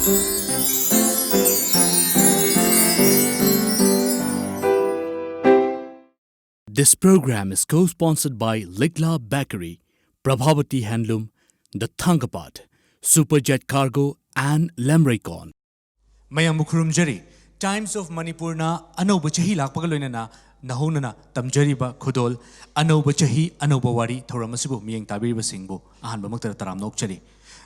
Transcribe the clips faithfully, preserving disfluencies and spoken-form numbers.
This program is co-sponsored by Likla Bakery, Prabhavati Handloom, The Thangkapat, Superjet Cargo and Lemreikon. ꯃꯌꯥꯝꯕꯨ ꯈꯨꯔꯨꯝꯖꯔꯤ꯫ Times of Manipurꯅ ꯑꯅꯧꯕ ꯆꯍꯤ ꯂꯥꯛꯄꯒ ꯂꯣꯏꯅꯅ ꯅꯧꯍꯧꯅꯅ ꯇꯝꯖꯔꯤꯕ ꯈꯨꯗꯣꯜ "ꯑꯅꯧꯕ ꯆꯍꯤ, ꯑꯅꯧꯕ ꯋꯥꯔꯤ" ꯊꯧꯔꯝ ꯑꯁꯤꯕꯨ ꯃꯤꯠꯌꯦꯡ ꯇꯥꯕꯤꯔꯤꯕꯁꯤꯡꯕꯨ ꯑꯍꯥꯟꯕꯃꯛꯇꯗ ꯇꯔꯥꯝꯅ ꯑꯣꯛꯆꯔꯤ꯫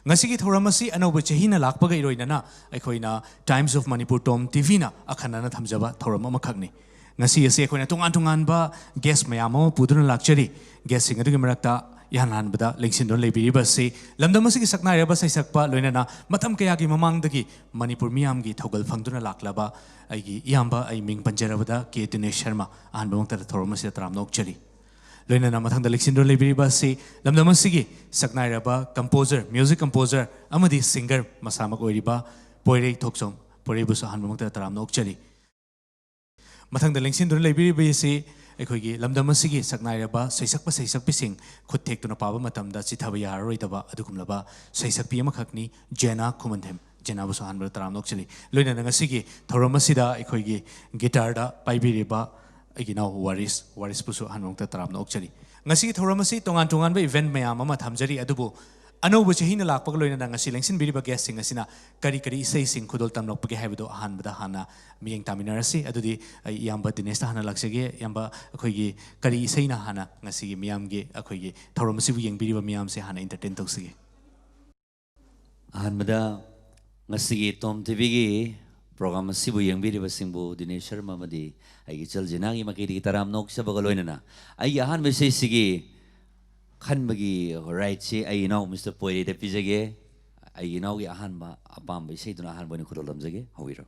ꯉꯁꯤꯒꯤ ꯊꯧꯔꯝ ꯑꯁꯤ ꯑꯅꯧꯕ ꯆꯍꯤꯅ ꯂꯥꯛꯄꯒ ꯏꯔꯣꯏꯅꯅ ꯑꯩꯈꯣꯏꯅ Times of Manipur Tom TVꯅ ꯑꯈꯟꯅꯅ ꯊꯝꯖꯕ ꯊꯧꯔꯝ ꯑꯃꯈꯛꯅꯤ꯫ ꯉꯁꯤ ꯑꯁꯤ ꯑꯩꯈꯣꯏꯅ ꯇꯣꯉꯥꯟ ꯇꯣꯉꯥꯟꯕ guest ꯃꯌꯥꯝ ꯑꯃ ꯄꯨꯗꯨꯅ ꯂꯥꯛꯆꯔꯤ꯫ Guestꯁꯤꯡ ꯑꯗꯨꯒꯤ ꯃꯔꯛꯇ ꯏꯍꯥꯟ ꯍꯥꯟꯕꯗ ꯂꯦꯡꯁꯤꯟꯗꯨꯅ ꯂꯩꯕꯤꯔꯤꯕ ꯑꯁꯤ ꯂꯝꯗꯝ ꯑꯁꯤꯒꯤ ꯁꯛꯅꯥꯏꯔꯕ ꯁꯩꯁꯛꯄ, ꯂꯣꯏꯅꯅ ꯃꯇꯝ ꯀꯌꯥꯒꯤ ꯃꯃꯥꯡꯗꯒꯤ ꯃꯅꯤꯄꯨꯔ ꯃꯤꯌꯥꯝꯒꯤ ꯊꯧꯒꯜ ꯐꯪꯗꯨꯅ ꯂꯥꯛꯂꯕ ꯑꯩꯒꯤ ꯏꯌꯥꯝꯕ, ꯑꯩ ꯃꯤꯡ ꯄꯟꯖꯔꯕꯗ ꯀꯦ ꯗꯤꯅꯦꯁ ꯁꯔꯃ, ꯑꯍꯥꯟꯕꯃꯛꯇꯗ ꯊꯧꯔꯝ ꯑꯁꯤꯗ ꯇꯔꯥꯝꯅ ꯑꯣꯛꯆꯔꯤ꯫ ꯂꯣꯏꯅꯅ ꯃꯊꯪꯗ ꯂꯦꯡꯁꯤꯟꯗꯨꯅ ꯂꯩꯕꯤꯔꯤꯕ ꯑꯁꯤ ꯂꯝꯗꯝ ꯑꯁꯤꯒꯤ ꯁꯛꯅꯥꯏꯔꯕ composer, music composer ꯑꯃꯗꯤ singer ꯃꯁꯥꯃꯛ ꯑꯣꯏꯔꯤꯕ ꯄꯣꯏꯔꯩ ꯊꯣꯛꯆꯣꯝ, ꯄꯣꯏꯔꯩꯕꯨꯁꯨ ꯑꯍꯥꯟꯕꯃꯛꯇꯗ ꯇꯔꯥꯝꯅ ꯑꯣꯛꯆꯔꯤ꯫ ꯃꯊꯪꯗ ꯂꯦꯡꯁꯤꯟꯗꯨꯅ ꯂꯩꯕꯤꯔꯤꯕ ꯑꯁꯤ ꯑꯩꯈꯣꯏꯒꯤ ꯂꯝꯗꯝ ꯑꯁꯤꯒꯤ ꯁꯛꯅꯥꯏꯔꯕ ꯁꯩꯁꯛꯄ ꯁꯩꯁꯛꯄꯤꯁꯤꯡ ꯈꯨꯠ ꯊꯦꯛꯇꯨꯅ ꯄꯥꯕ ꯃꯇꯝꯗ ꯆꯤꯊꯕ ꯌꯥꯔꯔꯣꯏꯗꯕ ꯑꯗꯨꯒꯨꯝꯂꯕ ꯁꯩꯁꯛꯄꯤ ꯑꯃꯈꯛꯅꯤ, ꯖꯦꯅꯥ ꯈꯨꯃꯟꯊꯦꯝ꯫ ꯖꯦꯅꯥꯕꯨꯁꯨ ꯑꯍꯥꯟꯕꯗ ꯇꯔꯥꯝꯅ ꯑꯣꯛꯆꯔꯤ꯫ ꯂꯣꯏꯅꯅ ꯉꯁꯤꯒꯤ ꯊꯧꯔꯝ ꯑꯁꯤꯗ ꯑꯩꯈꯣꯏꯒꯤ guitarꯗ ꯄꯥꯏꯕꯤꯔꯤꯕ ꯑꯩꯒꯤ ꯏꯅꯥꯎ ꯋꯥꯔꯤꯁ, ꯋꯥꯔꯤꯁꯄꯨꯁꯨ ꯑꯍꯥꯟꯕꯃꯛꯇ ꯇꯔꯥꯝꯅ ꯑꯣꯛꯆꯔꯤ꯫ ꯉꯁꯤꯒꯤ ꯊꯧꯔꯝ ꯑꯁꯤ ꯇꯣꯉꯥꯟ ꯇꯣꯉꯥꯟꯕ event ꯃꯌꯥꯝ ꯑꯃ ꯊꯝꯖꯔꯤ, ꯑꯗꯨꯕꯨ ꯑꯅꯧꯕ ꯆꯍꯤꯅ ꯂꯥꯛꯄꯒ ꯂꯣꯏꯅꯅ ꯉꯁꯤ ꯂꯦꯡꯁꯤꯟꯕꯤꯔꯤꯕ guestꯁꯤꯡ ꯑꯁꯤꯅ ꯀꯔꯤ ꯀꯔꯤ ꯏꯁꯩꯁꯤꯡ ꯈꯨꯗꯣꯜ ꯇꯝꯂꯛꯄꯒꯦ ꯍꯥꯏꯕꯗꯨ ꯑꯍꯥꯟꯕꯗ ꯍꯥꯟꯅ ꯃꯤꯠꯌꯦꯡ ꯇꯥꯃꯤꯟꯅꯔꯁꯤ꯫ ꯑꯗꯨꯗꯤ ꯑꯩ ꯏꯌꯥꯝꯕ ꯗꯤꯅꯦꯁꯇ ꯍꯥꯟꯅ ꯂꯥꯛꯆꯒꯦ꯫ ꯏꯌꯥꯝꯕ, ꯑꯩꯈꯣꯏꯒꯤ ꯀꯔꯤ ꯏꯁꯩꯅ ꯍꯥꯟꯅ ꯉꯁꯤꯒꯤ ꯃꯤꯌꯥꯝꯒꯤ, ꯑꯩꯈꯣꯏꯒꯤ ꯊꯧꯔꯝ ꯑꯁꯤꯕꯨ ꯌꯦꯡꯕꯤꯔꯤꯕ ꯃꯤꯌꯥꯝꯁꯦ ꯍꯥꯟꯅ entertain ꯇꯧꯁꯤꯒꯦ? ꯑꯍꯥꯟꯕꯗ ꯉꯁꯤꯒꯤ Tom TVꯒꯤ program ꯑꯁꯤꯕꯨ ꯌꯦꯡꯕꯤꯔꯤꯕꯁꯤꯡꯕꯨ ꯗꯤꯅꯦꯁ ꯁꯔꯃ ꯑꯃꯗꯤ ꯑꯩꯒꯤ ꯏꯆꯜ ꯖꯤꯅꯥꯒꯤ ꯃꯥꯏꯀꯩꯗꯒꯤ ꯇꯔꯥꯝꯅ ꯑꯣꯛꯆꯕꯒ ꯂꯣꯏꯅꯅ ꯑꯩꯒꯤ ꯑꯍꯥꯟꯕ ꯏꯁꯩꯁꯤꯒꯤ ꯈꯟꯕꯒꯤ rightꯁꯤ ꯑꯩ ꯏꯅꯥꯎ ꯃꯤꯁꯇꯔ ꯄꯣꯏꯔꯩꯗ ꯄꯤꯖꯒꯦ꯫ ꯑꯩꯒꯤ ꯏꯅꯥꯎꯒꯤ ꯑꯍꯥꯟꯕ ꯑꯄꯥꯝꯕ ꯏꯁꯩꯗꯨꯅ ꯑꯍꯥꯟꯕ ꯑꯣꯏꯅ ꯈꯨꯗꯣꯜ ꯇꯝꯖꯒꯦ꯫ ꯍꯧꯕꯤꯔꯣ꯫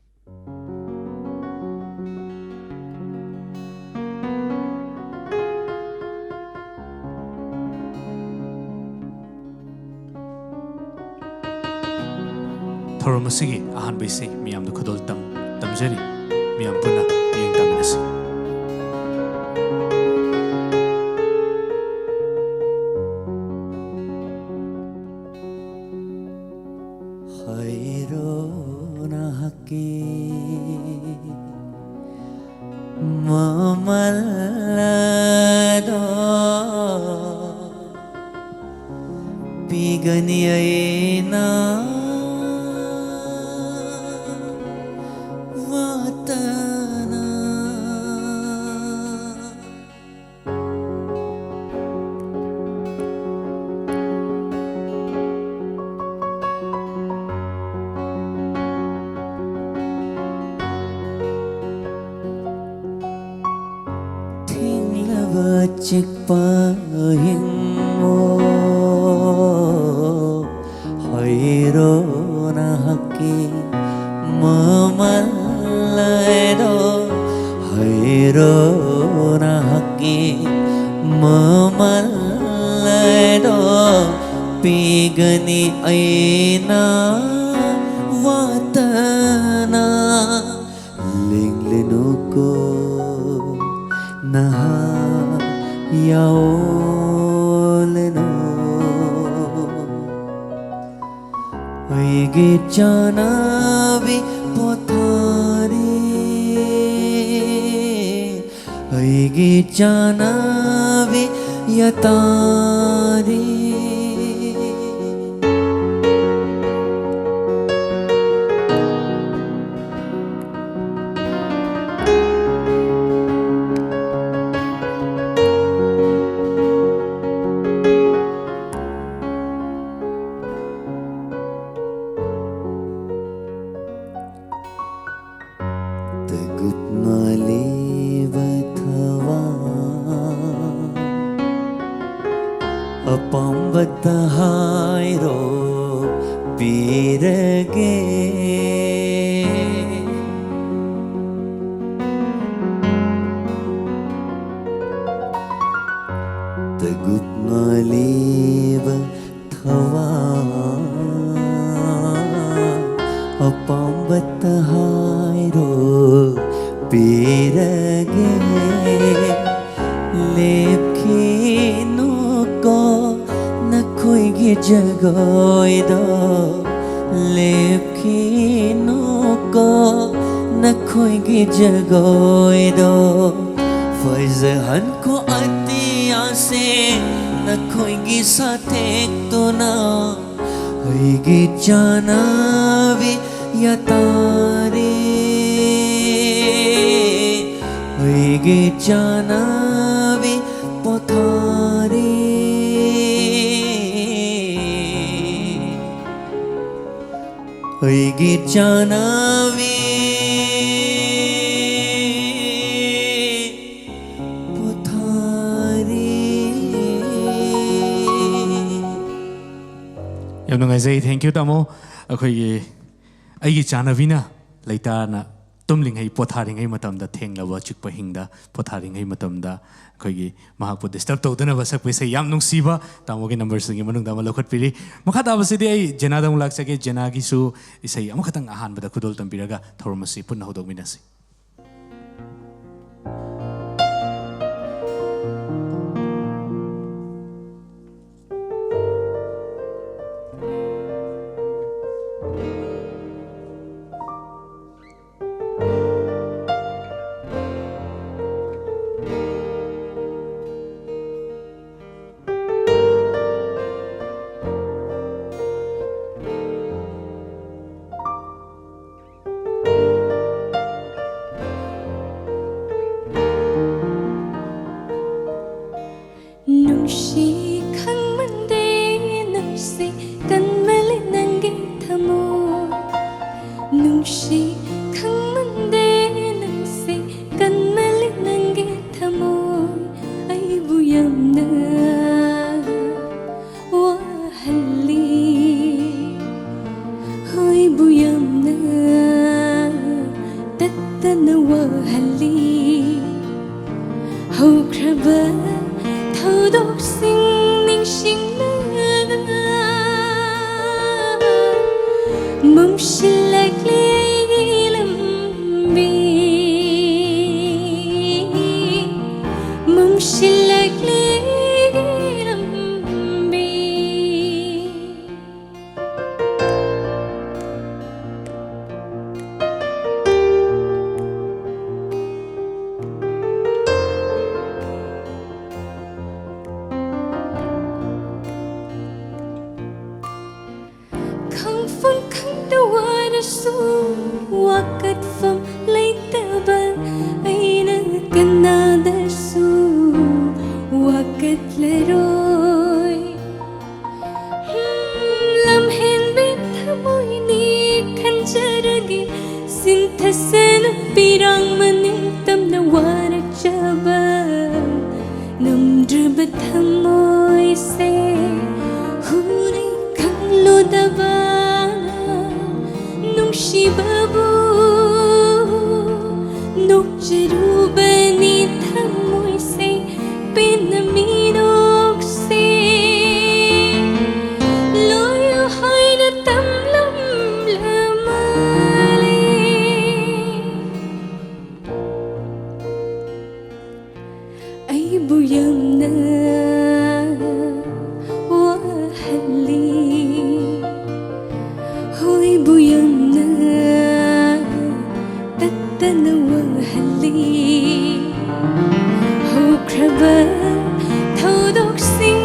ꯊꯧꯔꯝ ꯑꯁꯤꯒꯤ ꯑꯍꯥꯟꯕ ꯏꯁꯩ ꯃꯤꯌꯥꯝꯗ ꯈꯨꯗꯣꯜ ꯇꯝ-, ꯇꯝꯖꯔꯤ꯫ ꯃꯤꯌꯥꯝ ꯄꯨꯟꯅ ꯃꯤꯠꯌꯦꯡ ꯇꯥꯃꯤꯟꯅꯁꯤ꯫ ꯍꯥꯏꯔꯣ ꯑꯗꯣ ꯄꯤꯒꯅꯤ ꯑꯩꯅ ꯋꯥꯇꯅ꯫ ꯊꯦꯡꯂꯕ ꯆꯤꯛꯄ ꯍꯤꯡꯉꯣ, ꯍꯩꯔꯣ ꯅꯍꯥꯛꯀꯤ ꯃꯃꯜ ꯂꯩꯗꯣ, ꯍꯩꯔꯣ ꯅꯍꯥꯛꯀꯤ ꯃꯃꯜ ꯂꯩꯗꯣ, ꯄꯤꯒꯅꯤ ꯑꯩꯅ ꯋꯥꯇꯅ꯫ ꯂꯦꯡꯂꯅꯨꯀꯣ ꯅꯍꯥ ꯌꯥꯑꯣꯂꯅꯨ꯫ ꯑꯩꯒꯤ ꯆꯥꯅꯕꯤ ꯄꯣꯊꯥꯔꯤ, ꯑꯩꯒꯤ ꯆꯥꯅꯕꯤ ꯌꯥꯇꯥꯔꯤ꯫ ꯇꯒꯨꯠ ꯃꯥꯂꯤꯕ ꯊꯋꯥ, ꯑꯄꯥꯝꯕꯇ ꯍꯥꯏꯔꯣ, ꯄꯤꯔꯒꯦ꯫ ꯇꯒꯨꯠ ꯃꯥꯂꯤꯕ ꯊꯋꯥ, ꯑꯄꯥꯝꯕꯇ ꯍꯥꯏꯔꯣ, ꯄꯤꯔꯒꯦ꯫ ꯂꯦꯞꯈꯤꯅꯨꯀꯣ ꯅꯈꯣꯏꯒꯤ ꯖꯒꯣꯏꯗꯣ, ꯂꯦꯞꯈꯤꯅꯨꯀꯣ ꯅꯈꯣꯏꯒꯤ ꯖꯒꯣꯏꯗꯣ꯫ ꯐꯖꯍꯟꯈꯣ ꯑꯇꯤꯌꯥꯁꯤꯡ ꯅꯈꯣꯏꯒꯤ ꯁꯥꯊꯦꯛꯇꯨꯅ꯫ ꯑꯩꯒꯤ ꯆꯥꯅꯕꯤ ꯌꯥꯇꯥꯔꯤ, ꯑꯩꯒꯤ ꯆꯥꯅꯕꯤ ꯄꯣꯊꯥꯔꯤ꯫ ꯑꯩꯒꯤ ꯆꯥꯅꯕꯤ ꯄꯣꯊꯥꯔꯤ꯫ ꯌꯥꯝ ꯅꯨꯡꯉꯥꯏꯖꯩ꯫ Thank you, ꯇꯥꯃꯣ꯫ ꯑꯩꯈꯣꯏꯒꯤ ꯑꯩꯒꯤ ꯆꯥꯅꯕꯤꯅ ꯂꯩꯇꯥꯅ ꯇꯨꯝꯂꯤꯉꯩ, ꯄꯣꯊꯥꯔꯤꯉꯩ ꯃꯇꯝꯗ, ꯊꯦꯡꯂꯕ ꯆꯤꯛꯄ ꯍꯤꯡꯗ ꯄꯣꯊꯥꯔꯤꯉꯩ ꯃꯇꯝꯗ ꯑꯩꯈꯣꯏꯒꯤ ꯃꯍꯥꯛꯄꯨ disturb ꯇꯧꯗꯅꯕ ꯁꯛꯄ ꯏꯁꯩ ꯌꯥꯝ ꯅꯨꯡꯁꯤꯕ ꯇꯥꯃꯣꯒꯤ numberꯁꯤꯡꯒꯤ ꯃꯅꯨꯡꯗ ꯑꯃ ꯂꯧꯈꯠꯄꯤꯔꯤ꯫ ꯃꯈꯥ ꯇꯥꯕꯁꯤꯗꯤ ꯑꯩ ꯖꯦꯅꯥꯗ ꯑꯃꯨꯛ ꯂꯥꯛꯆꯒꯦ꯫ ꯖꯦꯅꯥꯒꯤꯁꯨ ꯏꯁꯩ ꯑꯃꯈꯛꯇꯪ ꯑꯍꯥꯟꯕꯗ ꯈꯨꯗꯣꯜ ꯇꯝꯕꯤꯔꯒ ꯊꯧꯔꯝ ꯑꯁꯤ ꯄꯨꯟꯅ ꯍꯧꯗꯣꯛꯃꯤꯟꯅꯁꯤ꯫ ꯅꯨꯡꯁꯤ ꯈꯪꯃꯟꯗꯦ, ꯅꯨꯡꯁꯤ ꯀꯟꯃꯜꯂꯦ ꯅꯪꯒꯤ ꯊꯃꯣꯏ꯫ ꯅꯨꯡꯁꯤ ꯈꯪꯃꯟꯗꯦ, ꯅꯨꯡꯁꯤ ꯀꯟꯃꯜꯂꯦ ꯅꯪꯒꯤ ꯊꯃꯣꯏ꯫ ꯑꯩꯕꯨ ꯌꯥꯝꯅ ꯋꯥꯍꯜꯂꯤ, ꯍꯣꯏꯕꯨ ꯌꯥꯝꯅ ꯇꯠꯇꯅ ꯋꯥꯍꯜꯂꯤ꯫ ꯍꯧꯈ꯭ꯔꯕ ꯊꯧꯗꯣꯛꯁꯤꯡ ꯅꯤꯡꯁꯤꯡꯂꯒ ꯃꯝꯁꯤꯜꯂꯛꯂꯦ ꯑꯩꯒꯤ ꯂꯝꯕꯤ, ꯃꯝꯁꯤꯜꯂꯛꯂꯦ ꯑꯩꯒꯤ ꯂꯝꯕꯤ꯫ ꯆꯠꯂꯔꯣꯏ꯫ ꯂꯝꯍꯦꯟꯕꯤ ꯊꯃꯣꯏꯅꯤ ꯈꯟꯖꯔꯒꯦ, ꯁꯤꯟꯊꯁꯅꯨ ꯄꯤꯔꯥꯡ ꯃꯅꯤꯡ ꯇꯝꯅ ꯋꯥꯔꯛꯆꯕ꯫ ꯉꯝꯗ꯭ꯔꯕ ꯊꯃꯣꯏꯁꯦ ꯍꯨꯔꯩ ꯈꯪꯂꯨꯗꯕ ꯅꯨꯡꯁꯤꯕꯕꯨ ꯅꯣꯛꯆꯔꯨꯕꯅꯤ ꯊꯃꯣꯏꯁꯦ ꯄꯦꯟꯅ ꯃꯤꯅꯣꯛꯁꯦ ꯂꯣꯏꯌꯨ ꯍꯥꯏꯅ ꯇꯝꯂꯝꯂ ꯃꯥꯜꯂꯦ꯫ ꯑꯩꯕꯨ ꯌꯥꯝꯅ ꯋꯥꯍꯜꯂꯤ, ꯍꯣꯏꯕꯨ ꯌꯥꯝꯅ ꯇꯠꯇꯅ ꯋꯥꯍꯜꯂꯤ꯫ ꯍꯧꯈ꯭ꯔꯕ ꯊꯧꯗꯣꯛꯁꯤꯡ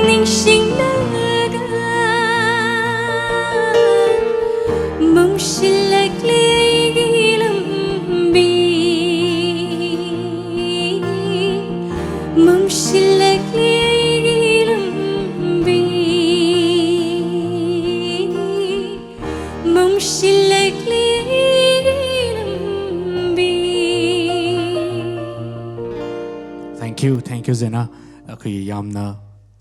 ꯅꯤꯡꯁꯤꯡꯂꯒ ꯃꯝꯁꯤꯜꯂꯛꯂꯦ ꯑꯩꯒꯤ ꯂꯝꯕꯤ꯫ ꯃꯝꯁꯤꯜꯂꯛꯂꯦ ꯑꯩꯒꯤ ꯂꯝꯕꯤ꯫ ꯃꯝꯁꯤꯜꯂꯛꯂꯦ ꯑꯩꯒꯤ ꯂꯝꯕꯤ꯫ Thank you, thank you, ꯖꯦꯅꯥ꯫ ꯑꯩꯈꯣꯏꯒꯤ ꯌꯥꯝꯅ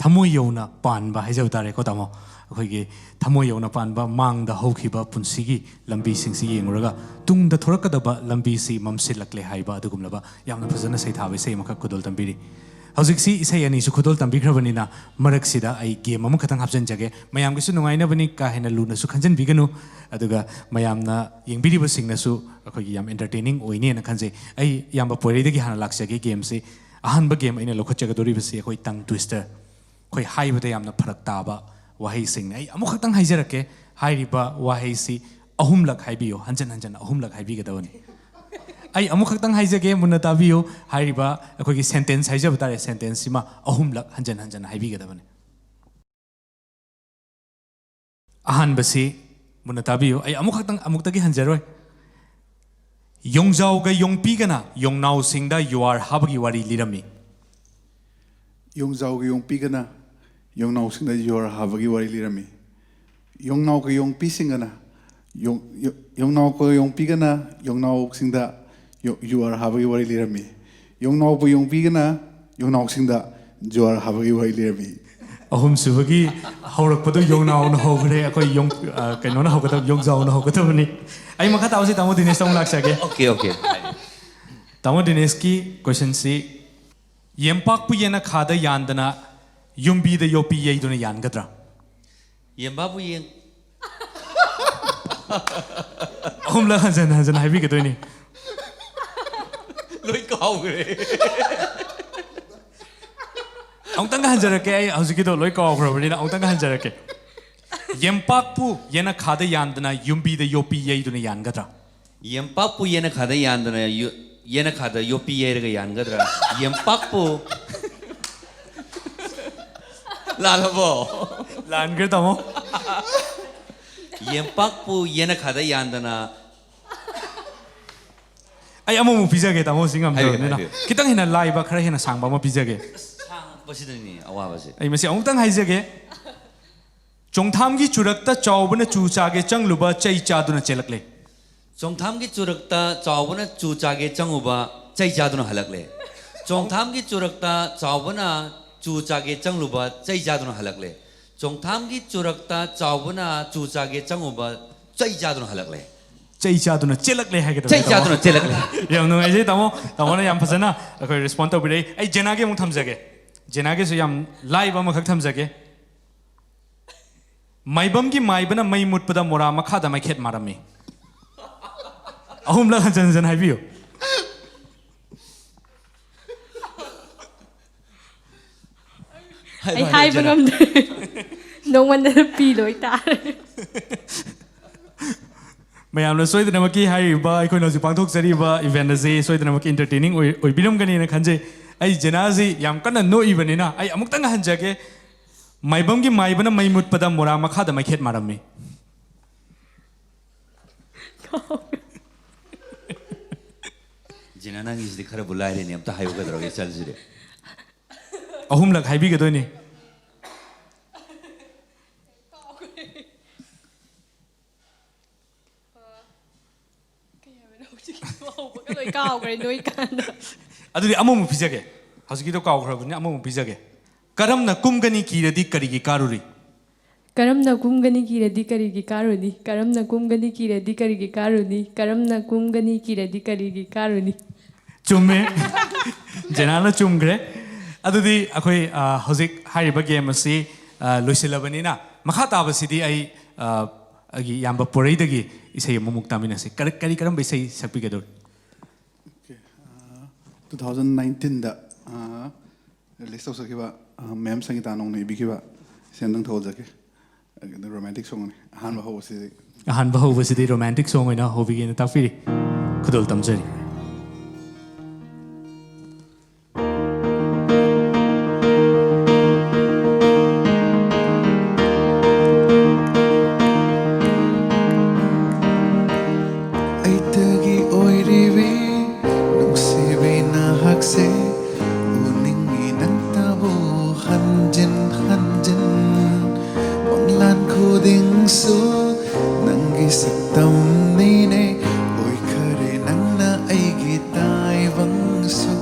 ꯊꯃꯣꯏ ꯌꯧꯅ ꯄꯥꯟꯕ ꯍꯥꯏꯖꯕ ꯇꯥꯔꯦꯀꯣ, ꯇꯥꯃꯣ꯫ ꯑꯩꯈꯣꯏꯒꯤ ꯊꯃꯣꯏ ꯌꯧꯅ ꯄꯥꯟꯕ, ꯃꯥꯡꯗ ꯍꯧꯈꯤꯕ ꯄꯨꯟꯁꯤꯒꯤ ꯂꯝꯕꯤꯁꯤꯡꯁꯤ ꯌꯦꯡꯂꯨꯔꯒ ꯇꯨꯡꯗ ꯊꯣꯔꯛꯀꯗꯕ ꯂꯝꯕꯤꯁꯤ ꯃꯝꯁꯤꯜꯂꯛꯂꯦ ꯍꯥꯏꯕ ꯑꯗꯨꯒꯨꯝꯂꯕ ꯌꯥꯝꯅ ꯐꯖꯅ ꯁꯩꯊꯥꯕ ꯏꯁꯩ ꯑꯃꯈꯛ ꯈꯨꯗꯣꯜ ꯇꯝꯕꯤꯔꯤ꯫ ꯍꯧꯖꯤꯛꯁꯤ ꯏꯁꯩ ꯑꯅꯤꯁꯨ ꯈꯨꯗꯣꯜ ꯇꯝꯕꯤꯈ꯭ꯔꯕꯅꯤꯅ, ꯃꯔꯛꯁꯤꯗ ꯑꯩ ꯒꯦꯝ ꯑꯃꯈꯛꯇꯪ ꯍꯥꯞꯆꯤꯟꯖꯒꯦ꯫ ꯃꯌꯥꯝꯒꯤꯁꯨ ꯅꯨꯡꯉꯥꯏꯅꯕꯅꯤ, ꯀꯥ ꯍꯦꯟꯅ ꯂꯨꯅꯁꯨ ꯈꯟꯖꯤꯟꯕꯤꯒꯅꯨ꯫ ꯑꯗꯨꯒ ꯃꯌꯥꯝꯅ ꯌꯦꯡꯕꯤꯔꯤꯕꯁꯤꯡꯅꯁꯨ ꯑꯩꯈꯣꯏꯒꯤ ꯌꯥꯝ entertaining ꯑꯣꯏꯅꯦꯅ ꯈꯟꯖꯩ꯫ ꯑꯩ ꯏꯌꯥꯝꯕ ꯄꯣꯏꯔꯩꯗꯒꯤ ꯍꯥꯟꯅ ꯂꯥꯛꯆꯒꯦ ꯒꯦꯝꯁꯤ꯫ ꯑꯍꯥꯟꯕ ꯒꯦꯝ ꯑꯩꯅ ꯂꯧꯈꯠꯆꯒꯗꯧꯔꯤꯕꯁꯤ ꯑꯩꯈꯣꯏ tongue twister꯫ ꯑꯩꯈꯣꯏ ꯍꯥꯏꯕꯗ ꯌꯥꯝꯅ ꯐꯔꯛ ꯇꯥꯕ ꯋꯥꯍꯩꯁꯤꯡꯅꯤ꯫ ꯑꯩ ꯑꯃꯨꯛꯈꯛꯇꯪ ꯍꯥꯏꯖꯔꯛꯀꯦ, ꯍꯥꯏꯔꯤꯕ ꯋꯥꯍꯩꯁꯤ ꯑꯍꯨꯝꯂꯛ ꯍꯥꯏꯕꯤꯌꯨ, ꯍꯟꯖꯟ ꯍꯟꯖꯟ ꯑꯍꯨꯝꯂꯛ ꯍꯥꯏꯕꯤꯒꯗꯕꯅꯤ꯫ ꯑꯩ ꯑꯃꯨꯛꯈꯛꯇꯪ ꯍꯥꯏꯖꯒꯦ, ꯃꯨꯟꯅ ꯇꯥꯕꯤꯌꯨ꯫ ꯍꯥꯏꯔꯤꯕ ꯑꯩꯈꯣꯏꯒꯤ sentence ꯍꯥꯏꯖꯕ ꯇꯥꯔꯦ, sentence ꯁꯤꯃ ꯑꯍꯨꯝꯂꯛ ꯍꯟꯖꯟ ꯍꯟꯖꯟ ꯍꯥꯏꯕꯤꯒꯗꯕꯅꯤ꯫ ꯑꯍꯥꯟꯕꯁꯤ ꯃꯨꯟꯅ ꯇꯥꯕꯤꯌꯨ, ꯑꯩ ꯑꯃꯨꯛꯈꯛꯇꯪ, ꯑꯃꯨꯛꯇꯒꯤ ꯍꯟꯖꯔꯣꯏ꯫ ꯌꯣꯡꯖꯥꯎꯒ ꯌꯣꯡꯄꯤꯒꯅ ꯌꯣꯡꯅꯥꯎꯁꯤꯡꯗ ꯌꯨꯍꯥꯔ ꯍꯥꯕꯒꯤ ꯋꯥꯔꯤ ꯂꯤꯔꯝꯃꯤ꯫ ꯌꯣꯡꯖꯥꯎꯒꯤ ꯌꯣꯡꯄꯤꯒꯅ ꯌꯣꯡꯅꯥꯎꯁꯤꯡꯗ ꯌꯨꯍꯥꯔ ꯍꯥꯕꯒꯤ ꯋꯥꯔꯤ ꯂꯤꯔꯝꯃꯤ꯫ ꯌꯣꯡꯅꯥꯎꯒ ꯌꯣꯡꯄꯤꯁꯤꯡꯒꯅ ꯌꯣꯡ- ꯌꯣ- ꯌꯣꯡꯅꯥꯎꯒ ꯌꯣꯡꯄꯤꯒꯅ ꯌꯣꯡꯅꯥꯎꯁꯤꯡꯗ ꯌꯣ- ꯌꯨꯍꯥꯔ ꯍꯥꯕꯒꯤ ꯋꯥꯔꯤ ꯂꯤꯔꯝꯃꯤ꯫ ꯌꯣꯡꯅꯥꯎꯕ ꯌꯣꯡꯄꯤꯒꯅ ꯌꯣꯡꯅꯥꯎꯁꯤꯡꯗ ꯖꯨꯍꯥꯔ ꯍꯥꯕꯒꯤ ꯋꯥꯔꯤ ꯂꯤꯔꯝꯃꯤ꯫ ꯑꯍꯨꯝꯁꯨꯕꯒꯤ ꯍꯧꯔꯛꯄꯗꯨ ꯌꯣꯡꯅꯥꯎꯅ ꯍꯧꯈ꯭ꯔꯦ꯫ ꯑꯩꯈꯣꯏ ꯌꯣꯡ- ꯑ, ꯀꯩꯅꯣꯅ ꯍꯧꯒꯗꯕ, ꯌꯣꯡꯖꯥꯎꯅ ꯍꯧꯒꯗꯕꯅꯤ꯫ ꯑꯩ ꯃꯈꯥ ꯇꯥꯕꯁꯤ ꯇꯥꯃꯣ ꯗꯤꯅꯦꯁꯇ ꯑꯃꯨꯛ ꯂꯥꯛꯆꯒꯦ꯫ Okay, okay. ꯇꯥꯃꯣ ꯗꯤꯅꯦꯁꯀꯤ ꯀꯣꯏꯁꯟꯁꯤ, ꯌꯦꯝꯄꯥꯛꯄꯨ ꯌꯦꯟꯅ ꯈꯥꯗ ꯌꯥꯟꯗꯅ ꯌꯨꯝꯕꯤꯗ ꯌꯣꯄꯤ ꯌꯩꯗꯨꯅ ꯌꯥꯟꯒꯗ꯭ꯔꯥ? ꯌꯦꯟꯕꯥꯕꯨ ꯌꯦꯡ ꯑꯍꯨꯝꯂꯛ ꯍꯟꯖꯟ ꯍꯟꯖꯟ ꯍꯥꯏꯕꯤꯒꯗꯣꯏꯅꯤ꯫ ꯂꯣꯏ ꯀꯥꯎꯈ꯭ꯔꯦ꯫ ꯑꯃꯨꯛꯇꯪꯒ ꯍꯟꯖꯔꯛꯀꯦ꯫ ꯑꯩ ꯍꯧꯖꯤꯛꯀꯤꯗꯣ ꯂꯣꯏ ꯀꯥꯎꯈ꯭ꯔꯕꯅꯤꯅ ꯑꯃꯨꯛꯇꯪꯒ ꯍꯟꯖꯔꯛꯀꯦ꯫ ꯌꯦꯝꯄꯥꯛꯄꯨ ꯌꯦꯟꯅ ꯈꯥꯗ ꯌꯥꯟꯗꯅ ꯌꯨꯝꯕꯤꯗ ꯌꯣꯄꯤ ꯌꯩꯗꯨꯅ ꯌꯥꯟꯒꯗ꯭ꯔꯥ? ꯌꯦꯝꯄꯥꯛꯄꯨ ꯌꯦꯟꯅ ꯈꯥꯗ ꯌꯥꯟꯗꯅ ꯌꯨ- ꯌꯦꯟꯅ ꯈꯥꯗ ꯌꯣꯄꯤ ꯌꯩꯔꯒ ꯌꯥꯟꯒꯗ꯭ꯔꯥ? ꯌꯦꯝꯄꯥꯛꯄꯨ ꯂꯥꯜꯂꯕꯣ? ꯂꯥꯟꯈ꯭ꯔꯦ ꯇꯥꯃꯣ꯫ ꯌꯦꯝꯄꯥꯛꯄꯨ ꯌꯦꯟꯅ ꯈꯥꯗ ꯌꯥꯟꯗꯅ ꯑꯩ ꯑꯃꯃꯨꯛ ꯄꯤꯖꯒꯦ ꯇꯥꯃꯣ, ꯁꯤ ꯉꯝꯗ꯭ꯔꯕꯅꯤꯅ꯫ ꯍꯥꯏꯕꯤꯌꯨ, ꯍꯥꯏꯕꯤꯌꯨ꯫ ꯈꯤꯇꯪ ꯍꯦꯟꯅ ꯂꯥꯏꯕ, ꯈꯔ ꯍꯦꯟꯅ ꯁꯥꯡꯕ ꯑꯃ ꯄꯤꯖꯒꯦ꯫ ꯁꯥꯡꯕꯁꯤꯗꯅꯤ ꯑꯋꯥꯕꯁꯦ꯫ ꯑꯩ ꯃꯁꯤ ꯑꯃꯨꯛꯇꯪ ꯍꯥꯏꯖꯒꯦ꯫ ꯆꯣꯡꯊꯥꯝꯒꯤ ꯆꯨꯔꯛꯇ ꯆꯥꯎꯕꯅ ꯆꯨ ꯆꯥꯒꯦ ꯆꯪꯂꯨꯕ ꯆꯩ ꯆꯥꯗꯨꯅ ꯆꯦꯜꯂꯛꯂꯦ꯫ ꯆꯣꯡꯊꯥꯝꯒꯤ ꯆꯨꯔꯛꯇ ꯆꯥꯎꯕꯅ ꯆꯨ ꯆꯥꯒꯦ ꯆꯪꯉꯨꯕ ꯆꯩ ꯆꯥꯗꯨꯅ ꯍꯜꯂꯛꯂꯦ꯫ ꯆꯣꯡꯊꯥꯝꯒꯤ ꯆꯨꯔꯛꯇ ꯆꯥꯎꯕꯅ ꯆꯨ ꯆꯥꯒꯦ ꯆꯪꯂꯨꯕ ꯆꯩ ꯆꯥꯗꯨꯅ ꯍꯜꯂꯛꯂꯦ꯫ ꯆꯣꯡꯊꯥꯝꯒꯤ ꯆꯨꯔꯛꯇ ꯆꯥꯎꯕꯅ ꯆꯨ ꯆꯥꯒꯦ ꯆꯪꯉꯨꯕ ꯆꯩ ꯆꯥꯗꯨꯅ ꯍꯜꯂꯛꯂꯦ꯫ ꯆꯩ ꯆꯥꯗꯨꯅ ꯆꯦꯜꯂꯛꯂꯦ ꯍꯥꯏꯒꯗꯕ ꯆꯩ ꯇꯥꯃꯣ꯫ ꯆꯥꯗꯨꯅ ꯆꯦꯜꯂꯛꯂꯦ꯫ ꯌꯥꯝ ꯅꯨꯡꯉꯥꯏꯖꯩ ꯇꯥꯃꯣ꯫ ꯇꯥꯃꯣꯅ ꯌꯥꯝ ꯐꯖꯅ ꯑꯩꯈꯣꯏ ꯔꯦꯁꯄꯣꯟ ꯇꯧꯕꯤꯔꯛꯏ꯫ ꯑꯩ ꯖꯦꯅꯥꯒꯤ ꯑꯃꯨꯛ ꯊꯝꯖꯒꯦ꯫ ꯖꯦꯅꯥꯒꯤꯁꯨ ꯌꯥꯝ ꯂꯥꯏꯕ ꯑꯃꯈꯛ ꯊꯝꯖꯒꯦ꯫ ꯃꯥꯏꯕꯝꯒꯤ ꯃꯥꯏꯕꯅ ꯃꯩ ꯃꯨꯠꯄꯗ ꯃꯣꯔꯥ ꯃꯈꯥꯗ ꯃꯩꯈꯦꯠ ꯃꯥꯔꯝꯃꯤ꯫ ꯑꯍꯨꯝꯂꯛ ꯍꯟꯖꯟ ꯍꯟꯖꯟ ꯍꯥꯏꯕꯤꯌꯨ꯫ ꯑꯩ ꯍꯥꯏꯕ ꯉꯝꯗ꯭ꯔꯦ꯫ ꯅꯣꯡꯃꯟꯗꯅ ꯄꯤ ꯂꯣꯏ ꯇꯥꯔꯦ꯫ ꯃꯌꯥꯝꯅ ꯁꯣꯏꯗꯅꯃꯛꯀꯤ ꯍꯥꯏꯔꯤꯕ, ꯑꯩꯈꯣꯏꯅ ꯍꯧꯖꯤꯛ ꯄꯥꯡꯊꯣꯛꯆꯔꯤꯕ ꯏꯚꯦꯟ ꯑꯁꯤ ꯁꯣꯏꯗꯅꯃꯛꯀꯤ ꯏꯟꯇꯔꯇꯦꯅꯤꯡ ꯑꯣꯏ-, ꯑꯣꯏꯕꯤꯔꯝꯒꯅꯤꯅ ꯈꯟꯖꯩ꯫ ꯑꯩ ꯖꯦꯅꯥꯁꯤ ꯌꯥꯝ ꯀꯟꯅ ꯅꯣꯛꯏꯕꯅꯤꯅ ꯑꯩ ꯑꯃꯨꯛꯇꯪ ꯍꯟꯖꯒꯦ꯫ ꯃꯥꯏꯕꯝꯒꯤ ꯃꯥꯏꯕꯅ ꯃꯩ ꯃꯨꯠꯄꯗ ꯃꯣꯔꯥ ꯃꯈꯥꯗ ꯃꯩꯈꯦꯠ ꯃꯥꯔꯝꯃꯤ꯫ ꯖꯤꯅꯥ, ꯅꯪꯒꯤꯁꯤꯗꯤ ꯈꯔꯕꯨ ꯂꯥꯏꯔꯦꯅꯦ, ꯑꯝꯇ ꯍꯥꯏꯌꯨ, ꯀꯩꯗꯧꯔꯒꯦ? ꯆꯠꯂꯁꯤꯗꯤ꯫ ꯑꯍꯨꯝꯂꯛ ꯍꯥꯏꯕꯤꯒꯗꯣꯏꯅꯤ꯫ ꯀꯥꯎꯈ꯭ꯔꯦ ꯅꯣꯏ ꯀꯥꯟꯗ꯫ ꯑꯗꯨꯗꯤ ꯑꯃꯃꯨꯛ ꯄꯤꯖꯒꯦ꯫ ꯍꯧꯖꯤꯛꯀꯤꯗꯣ ꯀꯥꯎꯈ꯭ꯔꯕꯅꯤꯅ ꯑꯃꯃꯨꯛ ꯄꯤꯖꯒꯦ꯫ ꯀꯔꯝꯅ ꯀꯨꯝꯒꯅꯤ ꯀꯤꯔꯗꯤ ꯀꯔꯤꯒꯤ ꯀꯥꯔꯨꯔꯤ? ꯀꯔꯝꯅ ꯀꯨꯝꯒꯅꯤ ꯀꯤꯔꯗꯤ ꯀꯔꯤꯒꯤ ꯀꯥꯔꯨꯅꯤ? ꯀꯔꯝꯅ ꯀꯨꯝꯒꯅꯤ ꯀꯤꯔꯗꯤ ꯀꯔꯤꯒꯤ ꯀꯥꯔꯨꯅꯤ? ꯀꯔꯝꯅ ꯀꯨꯝꯒꯅꯤ ꯀꯤꯔꯗꯤ ꯀꯔꯤꯒꯤ ꯀꯥꯔꯨꯅꯤ? ꯆꯨꯝꯃꯦ꯫ ꯖꯦꯅꯥꯅ ꯆꯨꯝꯈ꯭ꯔꯦ꯫ ꯑꯗꯨꯗꯤ ꯑꯩꯈꯣꯏ, ꯑ, ꯍꯧꯖꯤꯛ ꯍꯥꯏꯔꯤꯕ ꯒꯦꯝ ꯑꯁꯤ, ꯑ, ꯂꯣꯏꯁꯤꯜꯂꯕꯅꯤꯅ, ꯃꯈꯥ ꯇꯥꯕꯁꯤꯗꯤ ꯑꯩ, ꯑ, ꯑꯩꯒꯤ ꯏꯌꯥꯝꯕ ꯄꯣꯔꯩꯗꯒꯤ ꯏꯁꯩ ꯑꯃꯃꯨꯛ ꯇꯥꯃꯤꯟꯅꯁꯤ꯫ ꯀꯔ-, ꯀꯔꯤ ꯀꯔꯝꯕ ꯏꯁꯩ ꯁꯛꯄꯤꯒꯗꯧꯔꯤ? Okay, ꯑ, two thousand nineteenꯗ, ꯑ, release ꯇꯧꯖꯈꯤꯕ, ꯑ, ꯃꯦꯝ ꯁꯪꯒꯤꯇꯥ ꯅꯣꯡꯅ ꯏꯕꯤꯈꯤꯕ ꯏꯁꯩ ꯑꯝꯇꯪ ꯊꯧꯖꯒꯦ꯫ ꯑꯗꯨ romantic songꯅꯤ꯫ ꯑꯍꯥꯟꯕ ꯍꯧꯕꯁꯤꯗꯤ꯫ ꯑꯍꯥꯟꯕ ꯍꯧꯕꯁꯤꯗꯤ romantic song ꯑꯣꯏꯅ ꯍꯧꯕꯤꯒꯦꯅ ꯇꯥꯛꯄꯤꯔꯤ꯫ ꯈꯨꯗꯣꯜ ꯇꯝꯖꯔꯤ꯫ ꯑꯩꯇꯒꯤ ꯑꯣꯏꯔꯤꯕꯤ ꯅꯨꯡꯁꯤꯕꯤ ꯅꯍꯥꯛꯁꯦ ꯎꯅꯤꯡꯉꯤ ꯅꯪꯇꯕꯨ ꯍꯟꯖꯤꯟ ꯍꯟꯖꯤꯟ꯫ ꯃꯪꯂꯥꯟ ꯈꯨꯗꯤꯡꯁꯨ ꯅꯪꯒꯤ ꯁꯛꯇꯝꯅꯤꯅꯦ꯫ ꯑꯣꯏꯈꯔꯦ ꯅꯪꯅ ꯑꯩꯒꯤ ꯇꯥꯏꯕꯪꯁꯨ꯫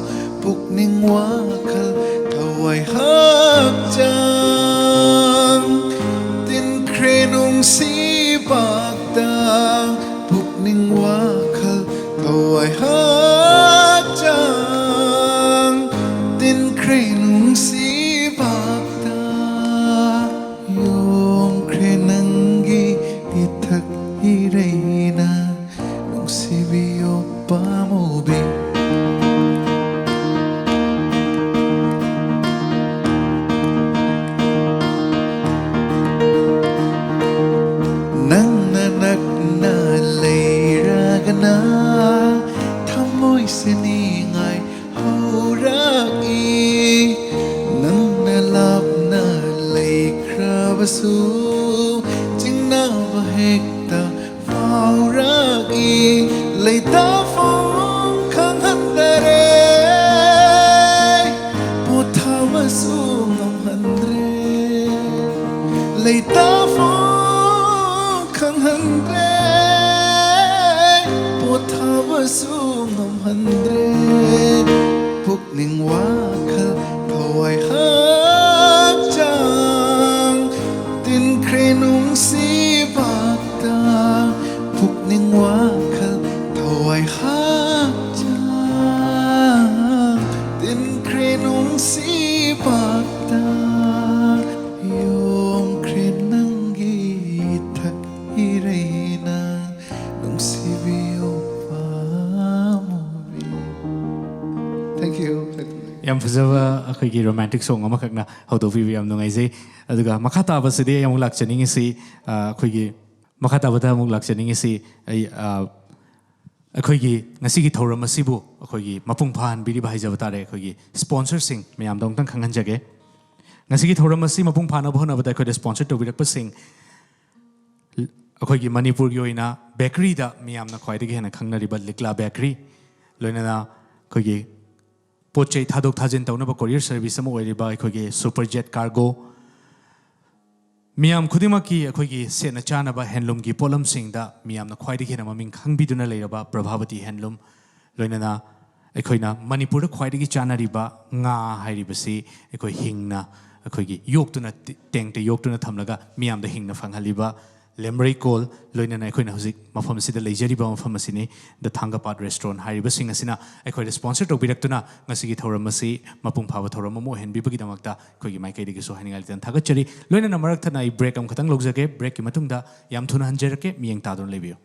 ꯄꯨꯛꯅꯤꯡ ꯋꯥꯈꯜ ꯊꯋꯥꯏ ꯍꯛꯆꯥꯡ ꯇꯤꯟꯈ꯭ꯔꯦ ꯅꯨꯡꯁꯤꯕꯥꯛꯇ꯫ ꯄꯨꯛꯅꯤꯡ ꯋꯥꯈꯜ ꯊꯋꯥꯏ ꯍꯛꯆꯥꯡ ꯇꯤꯟꯈ꯭ꯔꯦ ꯅꯨꯡꯁꯤꯕꯥꯛꯇ꯫ ꯌꯣꯝꯈ꯭ꯔꯦ ꯅꯪꯒꯤ ꯏꯊꯛ ꯏꯔꯩꯅ ꯅꯨꯡꯁꯤꯕꯤ ꯌꯣꯄꯥꯃꯨꯕꯤ꯫ ꯅꯪꯅ ꯅꯛꯅ ꯂꯩꯔꯒꯅ ꯊꯃꯣꯏꯁꯦ ꯅꯤꯡꯉꯥꯏ ꯍꯧꯔꯛꯏ꯫ ꯅꯪꯅ ꯂꯥꯞꯅ ꯂꯩꯈ꯭ꯔꯕꯁꯨ ꯆꯤꯡꯅꯕ ꯍꯦꯛꯇ ꯐꯥꯎꯔꯛꯏ꯫ ꯂꯩꯇꯥꯐꯝ ꯈꯪꯍꯟꯗꯔꯦ ꯄꯣꯊꯥꯕꯁꯨ ꯐꯖꯕ ꯑꯩꯈꯣꯏꯒꯤ ꯔꯣꯃꯥꯟꯇꯤꯛ ꯁꯣꯡ ꯑꯃꯈꯛꯅ ꯍꯧꯗꯣꯛꯄꯤꯕ ꯌꯥꯝ ꯅꯨꯡꯉꯥꯏꯖꯩ꯫ ꯑꯗꯨꯒ ꯃꯈꯥ ꯇꯥꯕꯁꯤꯗꯤ ꯑꯩ ꯑꯃꯨꯛ ꯂꯥꯛꯆꯅꯤꯡꯉꯤꯁꯤ, ꯑ, ꯑꯩꯈꯣꯏꯒꯤ ꯃꯈꯥ ꯇꯥꯕꯗ ꯑꯃꯨꯛ ꯂꯥꯛꯆꯅꯤꯡꯉꯤꯁꯤ ꯑꯩ, ꯑ, ꯑꯩꯈꯣꯏꯒꯤ ꯉꯁꯤꯒꯤ ꯊꯧꯔꯝ ꯑꯁꯤꯕꯨ ꯑꯩꯈꯣꯏꯒꯤ ꯃꯄꯨꯡ ꯐꯥꯍꯟꯕꯤꯔꯤꯕ ꯍꯥꯏꯖꯕ ꯇꯥꯔꯦ, ꯑꯩꯈꯣꯏꯒꯤ ꯁ꯭ꯄꯣꯟꯁꯔꯁꯤꯡ ꯃꯌꯥꯝꯗ ꯑꯃꯨꯛꯇꯪ ꯈꯪꯍꯟꯖꯒꯦ꯫ ꯉꯁꯤꯒꯤ ꯊꯧꯔꯝ ꯑꯁꯤ ꯃꯄꯨꯡ ꯐꯥꯅꯕ ꯍꯣꯠꯅꯕꯗ ꯑꯩꯈꯣꯏꯗ ꯁ꯭ꯄꯣꯟꯁꯔ ꯇꯧꯕꯤꯔꯛꯄꯁꯤꯡ, ꯑꯩꯈꯣꯏꯒꯤ ꯃꯅꯤꯄꯨꯔꯒꯤ ꯑꯣꯏꯅ ꯕꯦꯀꯔꯤꯗ ꯃꯤꯌꯥꯝꯅ ꯈ꯭ꯋꯥꯏꯗꯒꯤ ꯍꯦꯟꯅ ꯈꯪꯅꯔꯤꯕ ꯂꯤꯛꯂꯥ ꯕꯦꯀꯔꯤ, ꯂꯣꯏꯅꯅ ꯑꯩꯈꯣꯏꯒꯤ ꯄꯣꯠ ꯆꯩ ꯊꯥꯗꯣꯛ ꯊꯥꯖꯤꯟ ꯇꯧꯅꯕ ꯀꯣꯔꯤꯌꯔ ꯁꯔꯚꯤꯁ ꯑꯃ ꯑꯣꯏꯔꯤꯕ ꯑꯩꯈꯣꯏꯒꯤ ꯁꯨꯄꯔ ꯖꯦꯠ ꯀꯥꯔꯒꯣ, ꯃꯤꯌꯥꯝ ꯈꯨꯗꯤꯡꯃꯛꯀꯤ ꯑꯩꯈꯣꯏꯒꯤ ꯁꯦꯠꯅ ꯆꯥꯅꯕ ꯍꯦꯟꯂꯨꯝꯒꯤ ꯄꯣꯠꯂꯝꯁꯤꯡꯗ ꯃꯤꯌꯥꯝꯅ ꯈ꯭ꯋꯥꯏꯗꯒꯤ ꯍꯦꯟꯅ ꯃꯃꯤꯡ ꯈꯪꯕꯤꯗꯨꯅ ꯂꯩꯔꯕ ꯄ꯭ꯔꯚꯥꯕꯇꯤ ꯍꯦꯟꯂꯨꯝ, ꯂꯣꯏꯅꯅ ꯑꯩꯈꯣꯏꯅ ꯃꯅꯤꯄꯨꯔꯗ ꯈ꯭ꯋꯥꯏꯗꯒꯤ ꯆꯥꯅꯔꯤꯕ ꯉꯥ ꯍꯥꯏꯔꯤꯕꯁꯤ ꯑꯩꯈꯣꯏ ꯍꯤꯡꯅ ꯑꯩꯈꯣꯏꯒꯤ ꯌꯣꯛꯇꯨꯅ, ꯇꯦꯡꯇ ꯌꯣꯛꯇꯨꯅ ꯊꯝꯂꯒ ꯃꯤꯌꯥꯝꯗ ꯍꯤꯡꯅ ꯐꯪꯍꯜꯂꯤꯕ ꯂꯦꯝꯔꯩꯀꯣꯜ, ꯂꯣꯏꯅꯅ ꯑꯩꯈꯣꯏꯅ ꯍꯧꯖꯤꯛ ꯃꯐꯝꯁꯤꯗ ꯂꯩꯖꯔꯤꯕ ꯃꯐꯝ ꯑꯁꯤꯅꯤ, ꯗ ꯊꯥꯡꯒꯄꯥꯠ ꯔꯦꯁꯇꯨꯔꯦꯟ ꯍꯥꯏꯔꯤꯕꯁꯤꯡ ꯑꯁꯤꯅ ꯑꯩꯈꯣꯏꯗ ꯁ꯭ꯄꯣꯟꯁꯔ ꯇꯧꯕꯤꯔꯛꯇꯨꯅ ꯉꯁꯤꯒꯤ ꯊꯧꯔꯝ ꯑꯁꯤ ꯃꯄꯨꯡ ꯐꯥꯕ ꯊꯧꯔꯝ ꯑꯃ ꯑꯣꯏꯍꯟꯕꯤꯕꯒꯤꯗꯃꯛꯇ ꯑꯩꯈꯣꯏꯒꯤ ꯃꯥꯏꯀꯩꯗꯒꯤꯁꯨ ꯍꯥꯏꯅꯤꯡꯉꯥꯏ ꯂꯩꯇꯅ ꯊꯥꯒꯠꯆꯔꯤ꯫ ꯂꯣꯏꯅꯅ ꯃꯔꯛ ꯊꯠꯅ ꯑꯩ ꯕ꯭ꯔꯦꯛ ꯑꯃꯈꯛꯇꯪ ꯂꯧꯖꯒꯦ꯫ ꯕ꯭ꯔꯦꯛꯀꯤ ꯃꯇꯨꯡꯗ ꯌꯥꯝ ꯊꯨꯅ ꯍꯟꯖꯔꯛꯀꯦ, ꯃꯤꯠꯌꯦꯡ ꯇꯥꯗꯨꯅ ꯂꯩꯕꯤꯌꯨ꯫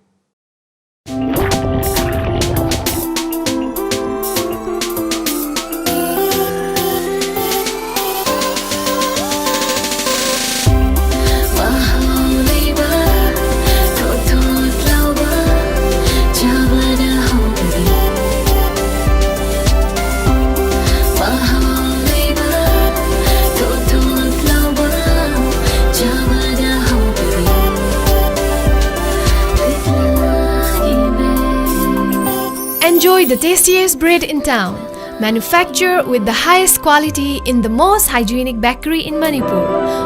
Enjoy the tastiest bread in town. Manufactured with the highest quality in the most hygienic bakery in Manipur.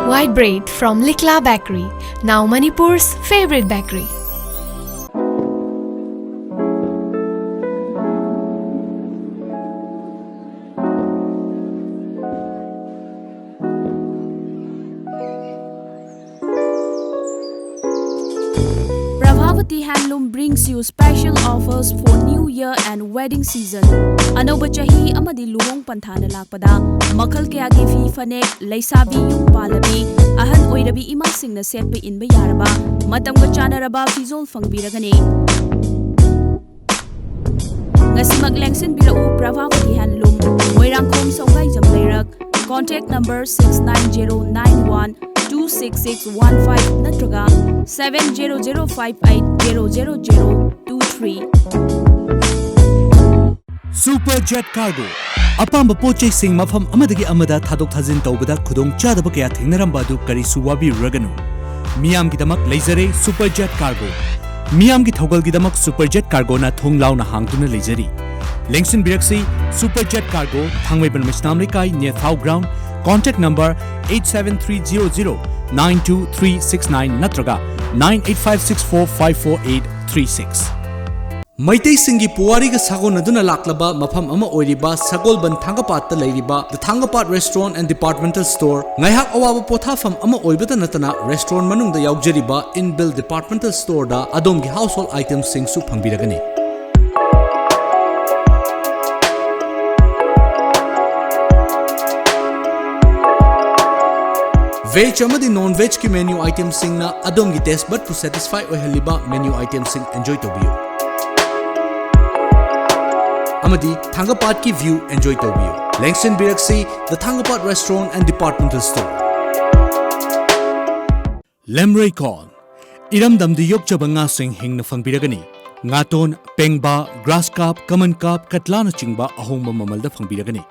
White bread from Likla Bakery, now Manipur's favorite bakery. Prabhavati Handloom brings you special offers for New Year and wedding season. ꯑꯅꯧꯕ ꯆꯍꯤ ꯑꯃꯗꯤ ꯂꯨꯍꯣꯡ ꯄꯟꯊꯥꯅ ꯂꯥꯛꯄꯗ ꯃꯈꯜ ꯀꯌꯥꯒꯤ ꯐꯤ ꯐꯅꯦꯛ, ꯂꯩꯁꯥꯕꯤ ꯌꯨꯝ ꯄꯥꯜꯂꯕꯤ, ꯑꯍꯜ ꯑꯣꯏꯔꯕꯤ ꯏꯃꯥꯁꯤꯡꯅ ꯁꯦꯠꯄ ꯏꯟꯕ ꯌꯥꯔꯕ, ꯃꯇꯝꯒ ꯆꯥꯟꯅꯔꯕ ꯐꯤꯖꯣꯜ ꯐꯪꯕꯤꯔꯒꯅꯤ꯫ ꯃꯁꯤꯃꯛ ꯂꯦꯡꯁꯤꯟꯕꯤꯔꯛꯎ, ꯄ꯭ꯔꯚꯥꯕꯇꯤ ꯍꯦꯟꯂꯨꯝ, ꯃꯣꯏꯔꯥꯡꯈꯣꯝ, ꯁꯧꯒꯥꯏꯖꯝ ꯂꯩꯔꯛ, contact number six nine zero nine one two six six one five ꯅꯠꯇ꯭ꯔꯒ seven zero zero five eight zero zero zero two three꯫ Super Jet Cargo ꯑꯄꯥꯝꯕ ꯄꯣꯠ ꯆꯩꯁꯤꯡ ꯃꯐꯝ ꯑꯃꯗꯒꯤ ꯑꯃꯗ ꯊꯥꯗꯣꯛ ꯊꯥꯖꯤꯟ ꯇꯧꯕꯗ ꯈꯨꯗꯣꯡ ꯆꯥꯗꯕ ꯀꯌꯥ ꯊꯦꯡꯅꯔꯝꯕ ꯑꯗꯨ ꯀꯔꯤꯁꯨ ꯋꯥꯕꯤꯔꯨꯔꯒꯅꯨ꯫ ꯃꯤꯌꯥꯝꯒꯤꯗꯃꯛ ꯂꯩꯖꯔꯦ Super Jet Cargo꯫ ꯃꯤꯌꯥꯝꯒꯤ ꯊꯧꯒꯜꯒꯤꯗꯃꯛ Super Jet Cargoꯅ ꯊꯣꯡ ꯂꯥꯎꯅ ꯍꯥꯡꯗꯨꯅ ꯂꯩꯖꯔꯤ꯫ ꯂꯦꯡꯁꯤꯟꯕꯤꯔꯛꯁꯤ Super Jet Cargo, ꯊꯥꯡꯃꯩꯕꯟ ꯃꯩꯁꯅꯥꯝ ꯂꯩꯀꯥꯏ, near Thao Ground, contact number eight seven three zero zero nine two three six nine ꯅꯠꯇ꯭ꯔꯒ nine eight five six four five four eight three six꯫ ꯃꯩꯇꯩꯁꯤꯡꯒꯤ ꯄꯨꯋꯥꯔꯤꯒ ꯁꯥꯒꯣꯟꯅꯗꯨꯅ ꯂꯥꯛꯂꯕ ꯃꯐꯝ ꯑꯃ ꯑꯣꯏꯔꯤꯕ ꯁꯒꯣꯜꯕꯟ ꯊꯥꯡꯒꯄꯥꯠꯇ ꯂꯩꯔꯤꯕ The Thangapat Restaurant and Departmental Store ꯉꯥꯏꯍꯥꯛ ꯑꯋꯥꯕ ꯄꯣꯊꯥꯐꯝ ꯑꯃ ꯑꯣꯏꯕꯇ ꯅꯠꯇꯅ restaurant ꯃꯅꯨꯡꯗ ꯌꯥꯎꯖꯔꯤꯕ inbuilt departmental storeꯗ ꯑꯗꯣꯝꯒꯤ household itemꯁꯤꯡꯁꯨ ꯐꯪꯕꯤꯔꯒꯅꯤ꯫ Veg ꯑꯃꯗꯤ non vegꯀꯤ menu itemꯁꯤꯡꯅ ꯑꯗꯣꯝꯒꯤ taste budꯄꯨ satisfy ꯑꯣꯏꯍꯜꯂꯤꯕ menu itemꯁꯤꯡ enjoy ꯇꯧꯕꯤꯌꯨ ꯑꯃꯗꯤ ꯊꯥꯡꯒꯄꯥꯠꯀꯤ view enjoy ꯇꯧꯕꯤꯌꯨ꯫ ꯂꯦꯡꯁꯤꯟꯕꯤꯔꯛꯁꯤ The Thangapat Restaurant and Departmental Store꯫ ꯂꯦꯝꯔꯩꯀꯣꯜ, ꯏꯔꯝꯗꯝꯗ ꯌꯣꯛꯆꯕ ꯉꯥꯁꯤꯡ ꯍꯤꯡꯅ ꯐꯪꯕꯤꯔꯒꯅꯤ꯫ ꯉꯥꯇꯣꯟ, ꯄꯦꯡꯕꯥ, grass carp, common carp, ꯀꯠꯂꯥꯅꯆꯤꯡꯕ ꯑꯍꯣꯡꯕ ꯃꯃꯜꯗ ꯐꯪꯕꯤꯔꯒꯅꯤ꯫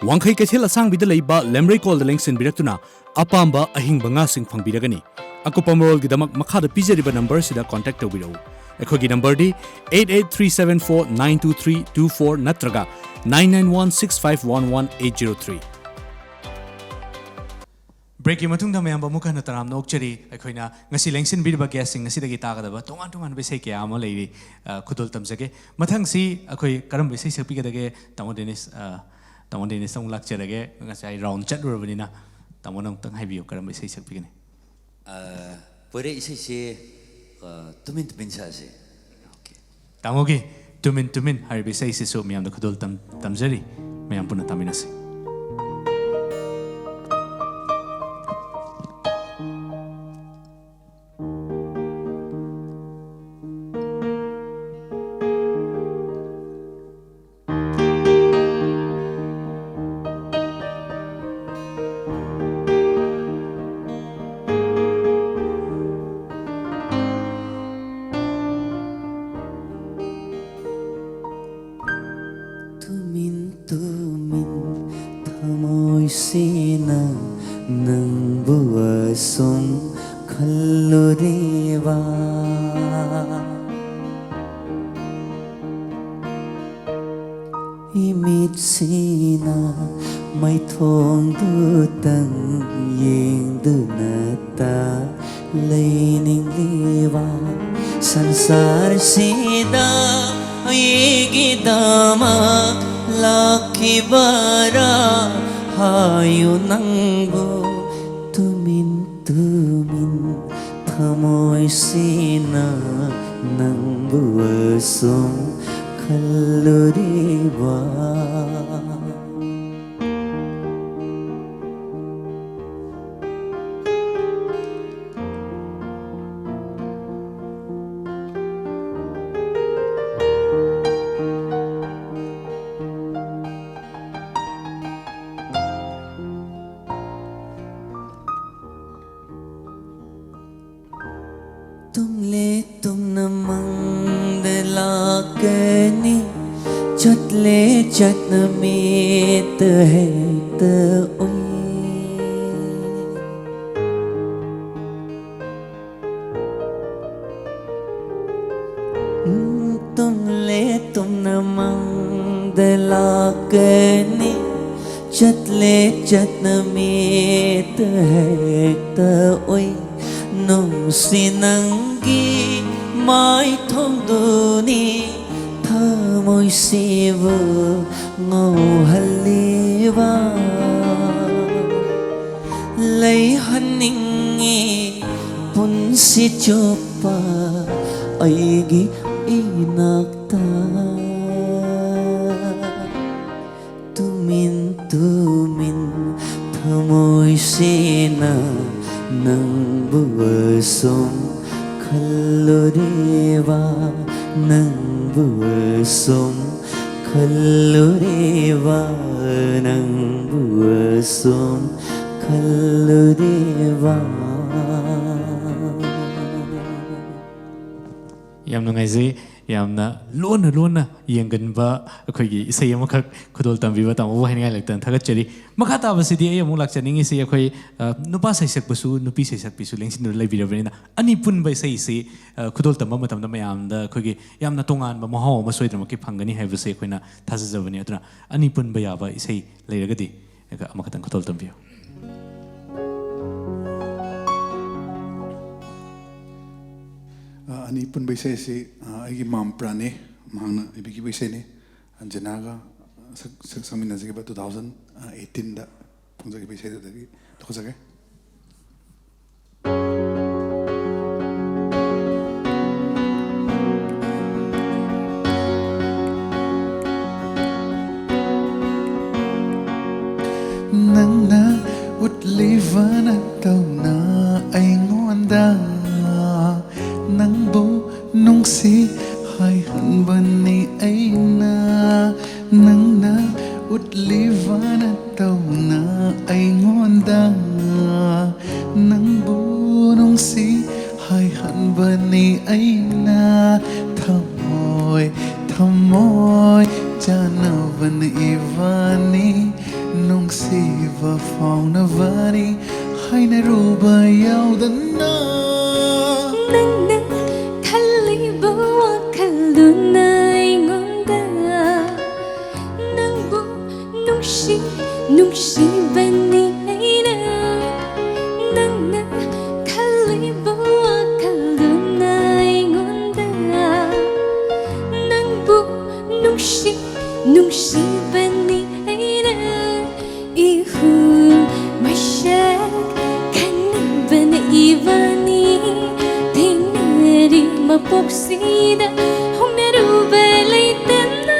ꯋꯥꯡꯈꯩ ꯀꯩꯊꯦꯜ ꯑꯁꯥꯡꯕꯤꯗ ꯂꯩꯕ ꯂꯦꯝꯔꯩꯀꯣꯜꯗ ꯂꯦꯡꯁꯤꯟꯕꯤꯔꯛꯇꯨꯅ ꯑꯄꯥꯝꯕ ꯑꯍꯤꯡꯕ ꯉꯥꯁꯤꯡ ꯐꯪꯕꯤꯔꯒꯅꯤ꯫ ꯑꯀꯨꯞꯄ ꯃꯔꯣꯜꯒꯤꯗꯃꯛ ꯃꯈꯥꯗ ꯄꯤꯖꯔꯤꯕ numberꯁꯤꯗ contact ꯇꯧꯕꯤꯔꯛꯎ꯫ ꯑꯩꯈꯣꯏꯒꯤ numberꯗꯤ eight eight three seven four nine two three two four ꯅꯠꯇ꯭ꯔꯒ nine nine one six five one one eight zero three꯫ Breakꯀꯤ ꯃꯇꯨꯡꯗ ꯃꯌꯥꯝꯕꯨ ꯑꯃꯨꯛ ꯍꯟꯅ ꯇꯔꯥꯝꯅ ꯑꯣꯛꯆꯔꯤ꯫ ꯑꯩꯈꯣꯏꯅ ꯉꯁꯤ ꯂꯦꯡꯁꯤꯟꯕꯤꯔꯤꯕ guestꯁꯤꯡ ꯑꯁꯤꯗꯒꯤ ꯇꯥꯒꯗꯕ ꯇꯣꯉꯥꯟ ꯇꯣꯉꯥꯟꯕ ꯏꯁꯩ ꯀꯌꯥ ꯑꯃ ꯂꯩꯔꯤ꯫ ꯑ, ꯈꯨꯗꯣꯜ ꯇꯝꯖꯒꯦ꯫ ꯃꯊꯪꯁꯤ ꯑꯩꯈꯣꯏ ꯀꯔꯝꯕ ꯏꯁꯩ ꯁꯛꯄꯤꯒꯗꯒꯦ? ꯇꯥꯃꯣ ꯗꯦꯅꯤꯁ, ꯑ, ꯇꯥꯃꯣ ꯗꯦꯅꯤꯁꯇ ꯑꯃꯨꯛ ꯂꯥꯛꯆꯔꯒꯦ꯫ ꯉꯁꯥꯏ round ꯆꯠꯂꯨꯔꯕꯅꯤꯅ ꯇꯥꯃꯣꯅ ꯑꯃꯨꯛꯇꯪ ꯍꯥꯏꯕꯤꯌꯨ, ꯀꯔꯝꯕ ꯏꯁꯩ ꯁꯛꯄꯤꯒꯅꯤ? ꯑ, ꯄꯣꯏꯔꯩ ꯏꯁꯩꯁꯤ, ꯑ, ꯇꯨꯃꯤꯟ ꯇꯨꯃꯤꯟ ꯁꯛꯑꯁꯤ꯫ ꯇꯥꯃꯣꯒꯤ ꯇꯨꯃꯤꯟ ꯇꯨꯃꯤꯟ ꯍꯥꯏꯔꯤꯕ ꯏꯁꯩꯁꯤꯁꯨ ꯃꯌꯥꯝꯗ ꯈꯨꯗꯣꯜ ꯇꯝ-, ꯇꯝꯖꯔꯤ꯫ ꯃꯌꯥꯝ ꯄꯨꯟꯅ ꯇꯥꯃꯤꯟꯅꯁꯤ꯫ ꯊꯃꯣꯏꯁꯤꯅ ꯅꯪꯕꯨ ꯑꯁꯨꯝ ꯈꯜꯂꯨꯔꯤꯕ꯫ ꯏꯃꯤꯠꯁꯤꯅ ꯃꯥꯏꯊꯣꯡꯗꯨꯇꯪ ꯌꯦꯡꯗꯨꯅꯇ ꯂꯩꯅꯤꯡꯂꯤꯕ꯫ ꯁꯪꯁꯥꯔꯁꯤꯗ ꯑꯩꯒꯤꯗꯃꯛ ꯂꯥꯛꯈꯤꯕꯔꯥ ꯍꯥꯏꯌꯨ ꯅꯪꯕꯨ꯫ ꯇꯨꯃꯤꯟ ꯇꯨꯃꯤꯟ ꯊꯃꯣꯏꯁꯤꯅ ꯅꯪꯕꯨ ꯑꯁꯨꯝ ꯈꯜꯂꯨꯔꯤꯕ꯫ ꯇꯨꯝꯂꯦ ꯇꯨꯝꯅ ꯃꯪꯗ ꯂꯥꯛꯀꯅꯤ, ꯆꯠꯂꯦ ꯆꯠꯅ ꯃꯤꯠꯇ ꯍꯦꯛꯇ ꯎꯏ꯫ ꯎꯝ, ꯇꯨꯝꯂꯦ ꯇꯨꯝꯅ ꯃꯪꯗ ꯂꯥꯛꯀꯅꯤ, ꯆꯠꯂꯦ ꯆꯠꯅ ꯃꯤꯠꯇ ꯍꯦꯛꯇ ꯎꯏ꯫ ꯅꯨꯡꯁꯤ ꯅꯪꯒꯤ ꯃꯥꯏꯊꯣꯡꯗꯨꯅꯤ ꯊꯃꯣꯏꯁꯤꯕꯨ ꯉꯧꯍꯜꯂꯤꯕ꯫ ꯂꯩꯍꯟꯅꯤꯡꯉꯤ ꯄꯨꯟꯁꯤ ꯆꯨꯞꯄ ꯑꯩꯒꯤ ꯏꯅꯥꯛꯇ꯫ ꯇꯨꯃꯤꯟ ꯇꯨꯃꯤꯟ ꯊꯃꯣꯏꯁꯤꯅ ꯅꯪꯕꯨ ꯑꯁꯨꯝ ꯈꯜꯂꯨꯔꯤꯕ, ꯅꯪꯕꯨ ꯑꯁꯨꯝ ꯈꯜꯂꯨꯔꯤꯕ, ꯅꯪꯕꯨ ꯑꯁꯨꯝ ꯈꯜꯂꯨꯔꯤꯕ꯫ ꯌꯥꯝ ꯅꯨꯡꯉꯥꯏꯖꯩ꯫ ꯌꯥꯝꯅ ꯂꯣꯟꯅ ꯂꯣꯟꯅ ꯌꯦꯡꯒꯟꯕ ꯑꯩꯈꯣꯏꯒꯤ ꯏꯁꯩ ꯑꯃꯈꯛ ꯈꯨꯗꯣꯜ ꯇꯝꯕꯤꯕ ꯇꯥꯃꯣꯕꯨ ꯍꯥꯏꯅꯤꯡꯉꯥꯏ ꯂꯩꯇꯅ ꯊꯥꯒꯠꯆꯔꯤ꯫ ꯃꯈꯥ ꯇꯥꯕꯁꯤꯗꯤ ꯑꯩ ꯑꯃꯨꯛ ꯂꯥꯛꯆꯅꯤꯡꯉꯤꯁꯤ ꯑꯩꯈꯣꯏ, ꯑ, ꯅꯨꯄꯥ ꯁꯩꯁꯛꯄꯁꯨ, ꯅꯨꯄꯤ ꯁꯩꯁꯛꯄꯤꯁꯨ ꯂꯦꯡꯁꯤꯟꯗꯨꯅ ꯂꯩꯕꯤꯔꯕꯅꯤꯅ, ꯑꯅꯤ ꯄꯨꯟꯕ ꯏꯁꯩꯁꯤ, ꯑ, ꯈꯨꯗꯣꯜ ꯇꯝꯕ ꯃꯇꯝꯗ ꯃꯌꯥꯝꯗ ꯑꯩꯈꯣꯏꯒꯤ ꯌꯥꯝꯅ ꯇꯣꯉꯥꯟꯕ ꯃꯍꯥꯎ ꯑꯃ ꯁꯣꯏꯗꯅꯃꯛꯀꯤ ꯐꯪꯒꯅꯤ ꯍꯥꯏꯕꯁꯦ ꯑꯩꯈꯣꯏꯅ ꯊꯥꯖꯖꯕꯅꯤ꯫ ꯑꯗꯨꯅ ꯑꯅꯤ ꯄꯨꯟꯕ ꯌꯥꯕ ꯏꯁꯩ ꯂꯩꯔꯒꯗꯤ ꯑꯃꯈꯛꯇꯪ ꯈꯨꯗꯣꯜ ꯇꯝꯕꯤꯌꯨ꯫ ꯑ, ꯑꯅꯤ ꯄꯨꯟꯕ ꯏꯁꯩ ꯑꯁꯤ, ꯑ, ꯑꯩꯒꯤ ꯃꯥꯝꯄ꯭ꯔꯥꯅꯦ, ꯃꯍꯥꯛꯅ ꯏꯕꯤꯈꯤꯕ ꯏꯁꯩꯅꯤ꯫ ꯑ, ꯖꯦꯅꯥꯒ ꯁꯛ-, ꯁꯛ-, ꯁꯛꯃꯤꯟꯅꯖꯈꯤꯕ two thousand eighteenꯗ ꯐꯣꯡꯖꯈꯤꯕ ꯏꯁꯩꯗꯨꯗꯒꯤ ꯂꯧꯖꯒꯦ꯫ ꯅꯪꯅ ꯎꯠꯂꯤꯕ ꯅꯇꯧꯅ ꯑꯩꯉꯣꯟꯗ ꯅꯪꯕꯨ ꯅꯨꯡꯁꯤ ꯍꯥꯏꯍꯟꯕꯅꯤ ꯑꯩꯅ꯫ ꯅꯪꯅ ꯎꯠꯂꯤꯕ ꯅꯇꯧꯅ ꯑꯩꯉꯣꯟꯗ ꯅꯪꯕꯨ ꯅꯨꯡꯁꯤ ꯍꯥꯏꯍꯟꯕꯅꯤ ꯑꯩꯅ꯫ ꯊꯃꯣꯏ ꯊꯃꯣꯏ ꯆꯥꯟꯅꯕꯅ ꯏꯕꯥꯅꯤ ꯅꯨꯡꯁꯤꯕ ꯐꯥꯎꯅꯕꯅꯤ ꯍꯥꯏꯅꯔꯨꯕ ꯌꯥꯎꯗꯅ꯫ ꯅꯪꯅ ꯈꯜꯂꯤꯕ ꯋꯥꯈꯜꯗꯨꯅ ꯑꯩꯉꯣꯟꯗ ꯅꯪꯕꯨ ꯅꯨꯡꯁꯤ ꯅꯨꯡꯁꯤꯕꯅꯤ ꯑꯩꯅ꯫ ꯅꯪꯅ ꯈꯜꯂꯤꯕ ꯋꯥꯈꯜꯗꯨꯅ ꯑꯩꯉꯣꯟꯗ ꯅꯪꯕꯨ ꯅꯨꯡꯁꯤ ꯅꯨꯡꯁꯤꯕꯅꯤ ꯑꯩꯅ꯫ ꯏꯍꯨꯜ ꯃꯁꯛ ꯈꯪꯅꯕꯅ ꯏꯕꯥꯅꯤ ꯊꯦꯡꯅꯔꯤ ꯃꯄꯣꯛꯁꯤꯗ ꯍꯧꯅꯔꯨꯕ ꯂꯩꯇꯅ꯫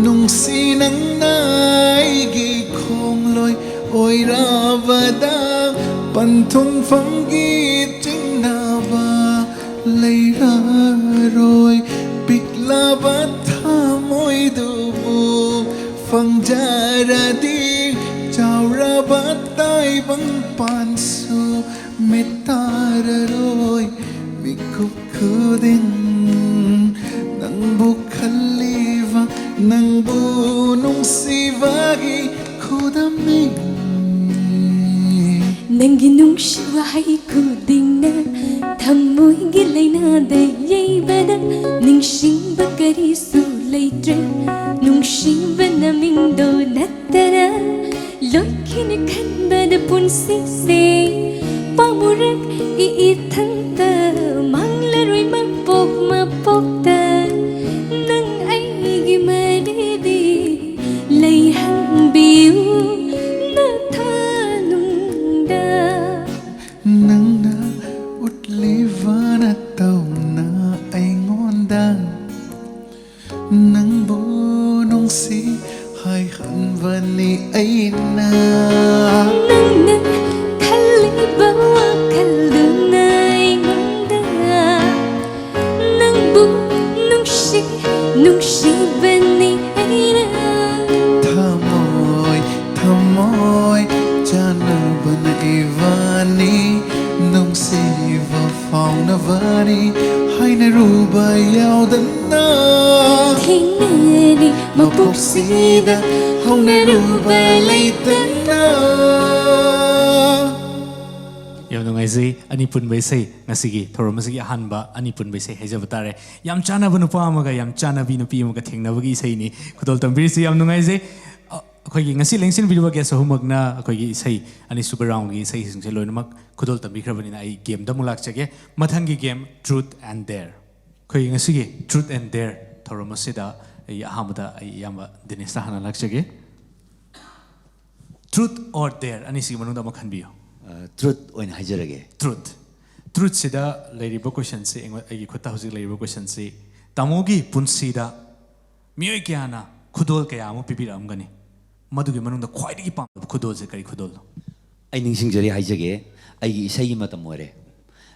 ꯅꯨꯡꯁꯤ ꯅꯪꯅ ꯄꯟꯊꯨꯡꯐꯝꯒꯤ ꯆꯤꯡꯅꯕ ꯂꯩꯔꯔꯣꯏ꯫ ꯄꯤꯛꯂꯕ ꯊꯃꯣꯏꯗꯨꯕꯨ ꯐꯪꯖꯔꯗꯤ ꯆꯥꯎꯔꯕ ꯇꯥꯏꯕꯪꯄꯥꯟꯁꯨ ꯃꯤꯠ ꯇꯥꯔꯔꯣꯏ꯫ ꯃꯤꯀꯨꯞ ꯈꯨꯗꯤꯡ ꯅꯪꯕꯨ ꯈꯜꯂꯤꯕ, ꯅꯪꯕꯨ ꯅꯨꯡꯁꯤꯕꯒꯤ ꯈꯨꯗꯝꯅꯤ꯫ ꯅꯪꯒꯤ ꯅꯨꯡꯁꯤ ꯋꯥꯍꯩ ꯈꯨꯗꯤꯡꯅ ꯊꯃꯣꯏꯒꯤ ꯂꯥꯏꯅꯥꯗ ꯌꯩꯕꯗ ꯅꯤꯡꯁꯤꯡꯕ ꯀꯔꯤꯁꯨ ꯂꯩꯇ꯭ꯔꯦ꯫ ꯅꯨꯡꯁꯤꯕ ꯅꯃꯤꯡꯗꯣ ꯅꯠꯇꯅ ꯂꯣꯏꯈꯤꯅꯤ ꯈꯟꯕꯗ ꯄꯨꯟꯁꯤꯁꯦ ꯄꯥꯝꯃꯨꯔꯛꯏ ꯏꯊꯟꯇ꯫ ꯃꯥꯡꯂꯔꯣꯏ ꯃꯄꯣꯛ ꯃꯄꯣꯛꯇ ꯅꯪ ꯑꯩꯒꯤ ꯃꯔꯤꯗꯤ ꯂꯩꯍꯟꯕꯤꯌꯨ ꯅꯊꯥꯅꯨꯡꯗ꯫ ꯅꯪꯅ ꯎꯠꯂꯤꯕ ꯅꯇꯧꯅ ꯑꯩꯉꯣꯟꯗ ꯅꯪꯕꯨ ꯅꯨꯡꯁꯤ ꯍꯥꯏꯍꯟꯕꯅꯤ ꯑꯩꯅ꯫ ꯅꯪꯅ ꯈꯜꯂꯤꯕ ꯋꯥꯈꯜꯗꯨꯅ ꯑꯩꯉꯣꯟꯗ ꯅꯪꯕꯨ ꯅꯨꯡꯁꯤ ꯅꯨꯡꯁꯤꯕꯅꯤ ꯑꯩꯅ꯫ ꯊꯃꯣꯏ ꯊꯃꯣꯏ ꯆꯥꯟꯅꯕꯅ ꯏꯕꯥꯅꯤ ꯅꯨꯡꯁꯤꯕ ꯐꯥꯎꯅꯕꯅꯤ ꯍꯥꯏꯅꯔꯨꯕ ꯌꯥꯎꯗꯅ ꯊꯦꯡꯅꯔꯤ ꯃꯄꯣꯛꯁꯤꯗ ꯍꯧꯅꯔꯨꯕ ꯂꯩꯇꯅ꯫ ꯌꯥꯝ ꯅꯨꯡꯉꯥꯏꯖꯩ꯫ ꯑꯅꯤ ꯄꯨꯟꯕ ꯏꯁꯩ, ꯉꯁꯤꯒꯤ ꯊꯧꯔꯝ ꯑꯁꯤꯒꯤ ꯑꯍꯥꯟꯕ ꯑꯅꯤ ꯄꯨꯟꯕ ꯏꯁꯩ ꯍꯥꯏꯖꯕ ꯇꯥꯔꯦ꯫ ꯌꯥꯝ ꯆꯥꯟꯅꯕ ꯅꯨꯄꯥ ꯑꯃꯒ ꯌꯥꯝ ꯆꯥꯟꯅꯕꯤ ꯅꯨꯄꯤ ꯑꯃꯒ ꯊꯦꯡꯅꯕꯒꯤ ꯏꯁꯩꯅꯤ꯫ ꯈꯨꯗꯣꯜ ꯇꯝꯕꯤꯔꯤꯁꯤ ꯌꯥꯝ ꯅꯨꯡꯉꯥꯏꯖꯩ꯫ ꯑ, ꯑꯩꯈꯣꯏꯒꯤ ꯉꯁꯤ ꯂꯦꯡꯁꯤꯟꯕꯤꯔꯤꯕ ꯒꯦꯁ ꯑꯍꯨꯝꯃꯛꯅ ꯑꯩꯈꯣꯏꯒꯤ ꯏꯁꯩ ꯑꯅꯤꯁꯨꯕ ꯔꯥꯎꯟꯒꯤ ꯏꯁꯩꯁꯤꯡꯁꯦ ꯂꯣꯏꯅꯃꯛ ꯈꯨꯗꯣꯜ ꯇꯝꯕꯤꯈ꯭ꯔꯕꯅꯤꯅ ꯑꯩ ꯒꯦꯝꯗ ꯑꯃꯨꯛ ꯂꯥꯛꯆꯒꯦ꯫ ꯃꯊꯪꯒꯤ ꯒꯦꯝ Truth and Dare꯫ ꯑꯩꯈꯣꯏꯒꯤ ꯉꯁꯤꯒꯤ Truth and Dare ꯊꯧꯔꯝ ꯑꯁꯤꯗ ꯑꯩ ꯑꯍꯥꯟꯕꯗ ꯑꯩ ꯏꯌꯥꯝꯕ ꯗꯤꯅꯦꯁꯇ ꯍꯥꯟꯅ ꯂꯥꯛꯆꯒꯦ꯫ Truth or Dare ꯑꯅꯤꯁꯤꯒꯤ ꯃꯅꯨꯡꯗ ꯑꯃ ꯈꯟꯕꯤꯌꯨ꯫ ꯇ꯭ꯔꯨꯠ ꯑꯣꯏꯅ ꯍꯥꯏꯖꯔꯒꯦ꯫ Truth꯫ ꯇ꯭ꯔꯨꯠꯁꯤꯗ ꯂꯩꯔꯤꯕ ꯀꯣꯏꯁꯟꯁꯤ ꯑꯩꯉꯣꯟ-, ꯑꯩꯒꯤ ꯈꯨꯠꯇ ꯍꯧꯖꯤꯛ ꯂꯩꯔꯤꯕ ꯀꯣꯏꯁꯟꯁꯤ, ꯇꯥꯃꯣꯒꯤ ꯄꯨꯟꯁꯤꯗ ꯃꯤꯑꯣꯏ ꯀꯌꯥꯅ ꯈꯨꯗꯣꯜ ꯀꯌꯥ ꯑꯃ ꯄꯤꯕꯤꯔꯛꯑꯝꯒꯅꯤ꯫ ꯃꯗꯨꯒꯤ ꯃꯅꯨꯡꯗ ꯈ꯭ꯋꯥꯏꯗꯒꯤ ꯄꯥꯝꯕ ꯈꯨꯗꯣꯜꯁꯦ ꯀꯔꯤ ꯈꯨꯗꯣꯜꯅꯣ? ꯑꯩ ꯅꯤꯡꯁꯤꯡꯖꯔꯤ ꯍꯥꯏꯖꯒꯦ, ꯑꯩꯒꯤ ꯏꯁꯩꯒꯤ ꯃꯇꯝ ꯑꯣꯏꯔꯦ꯫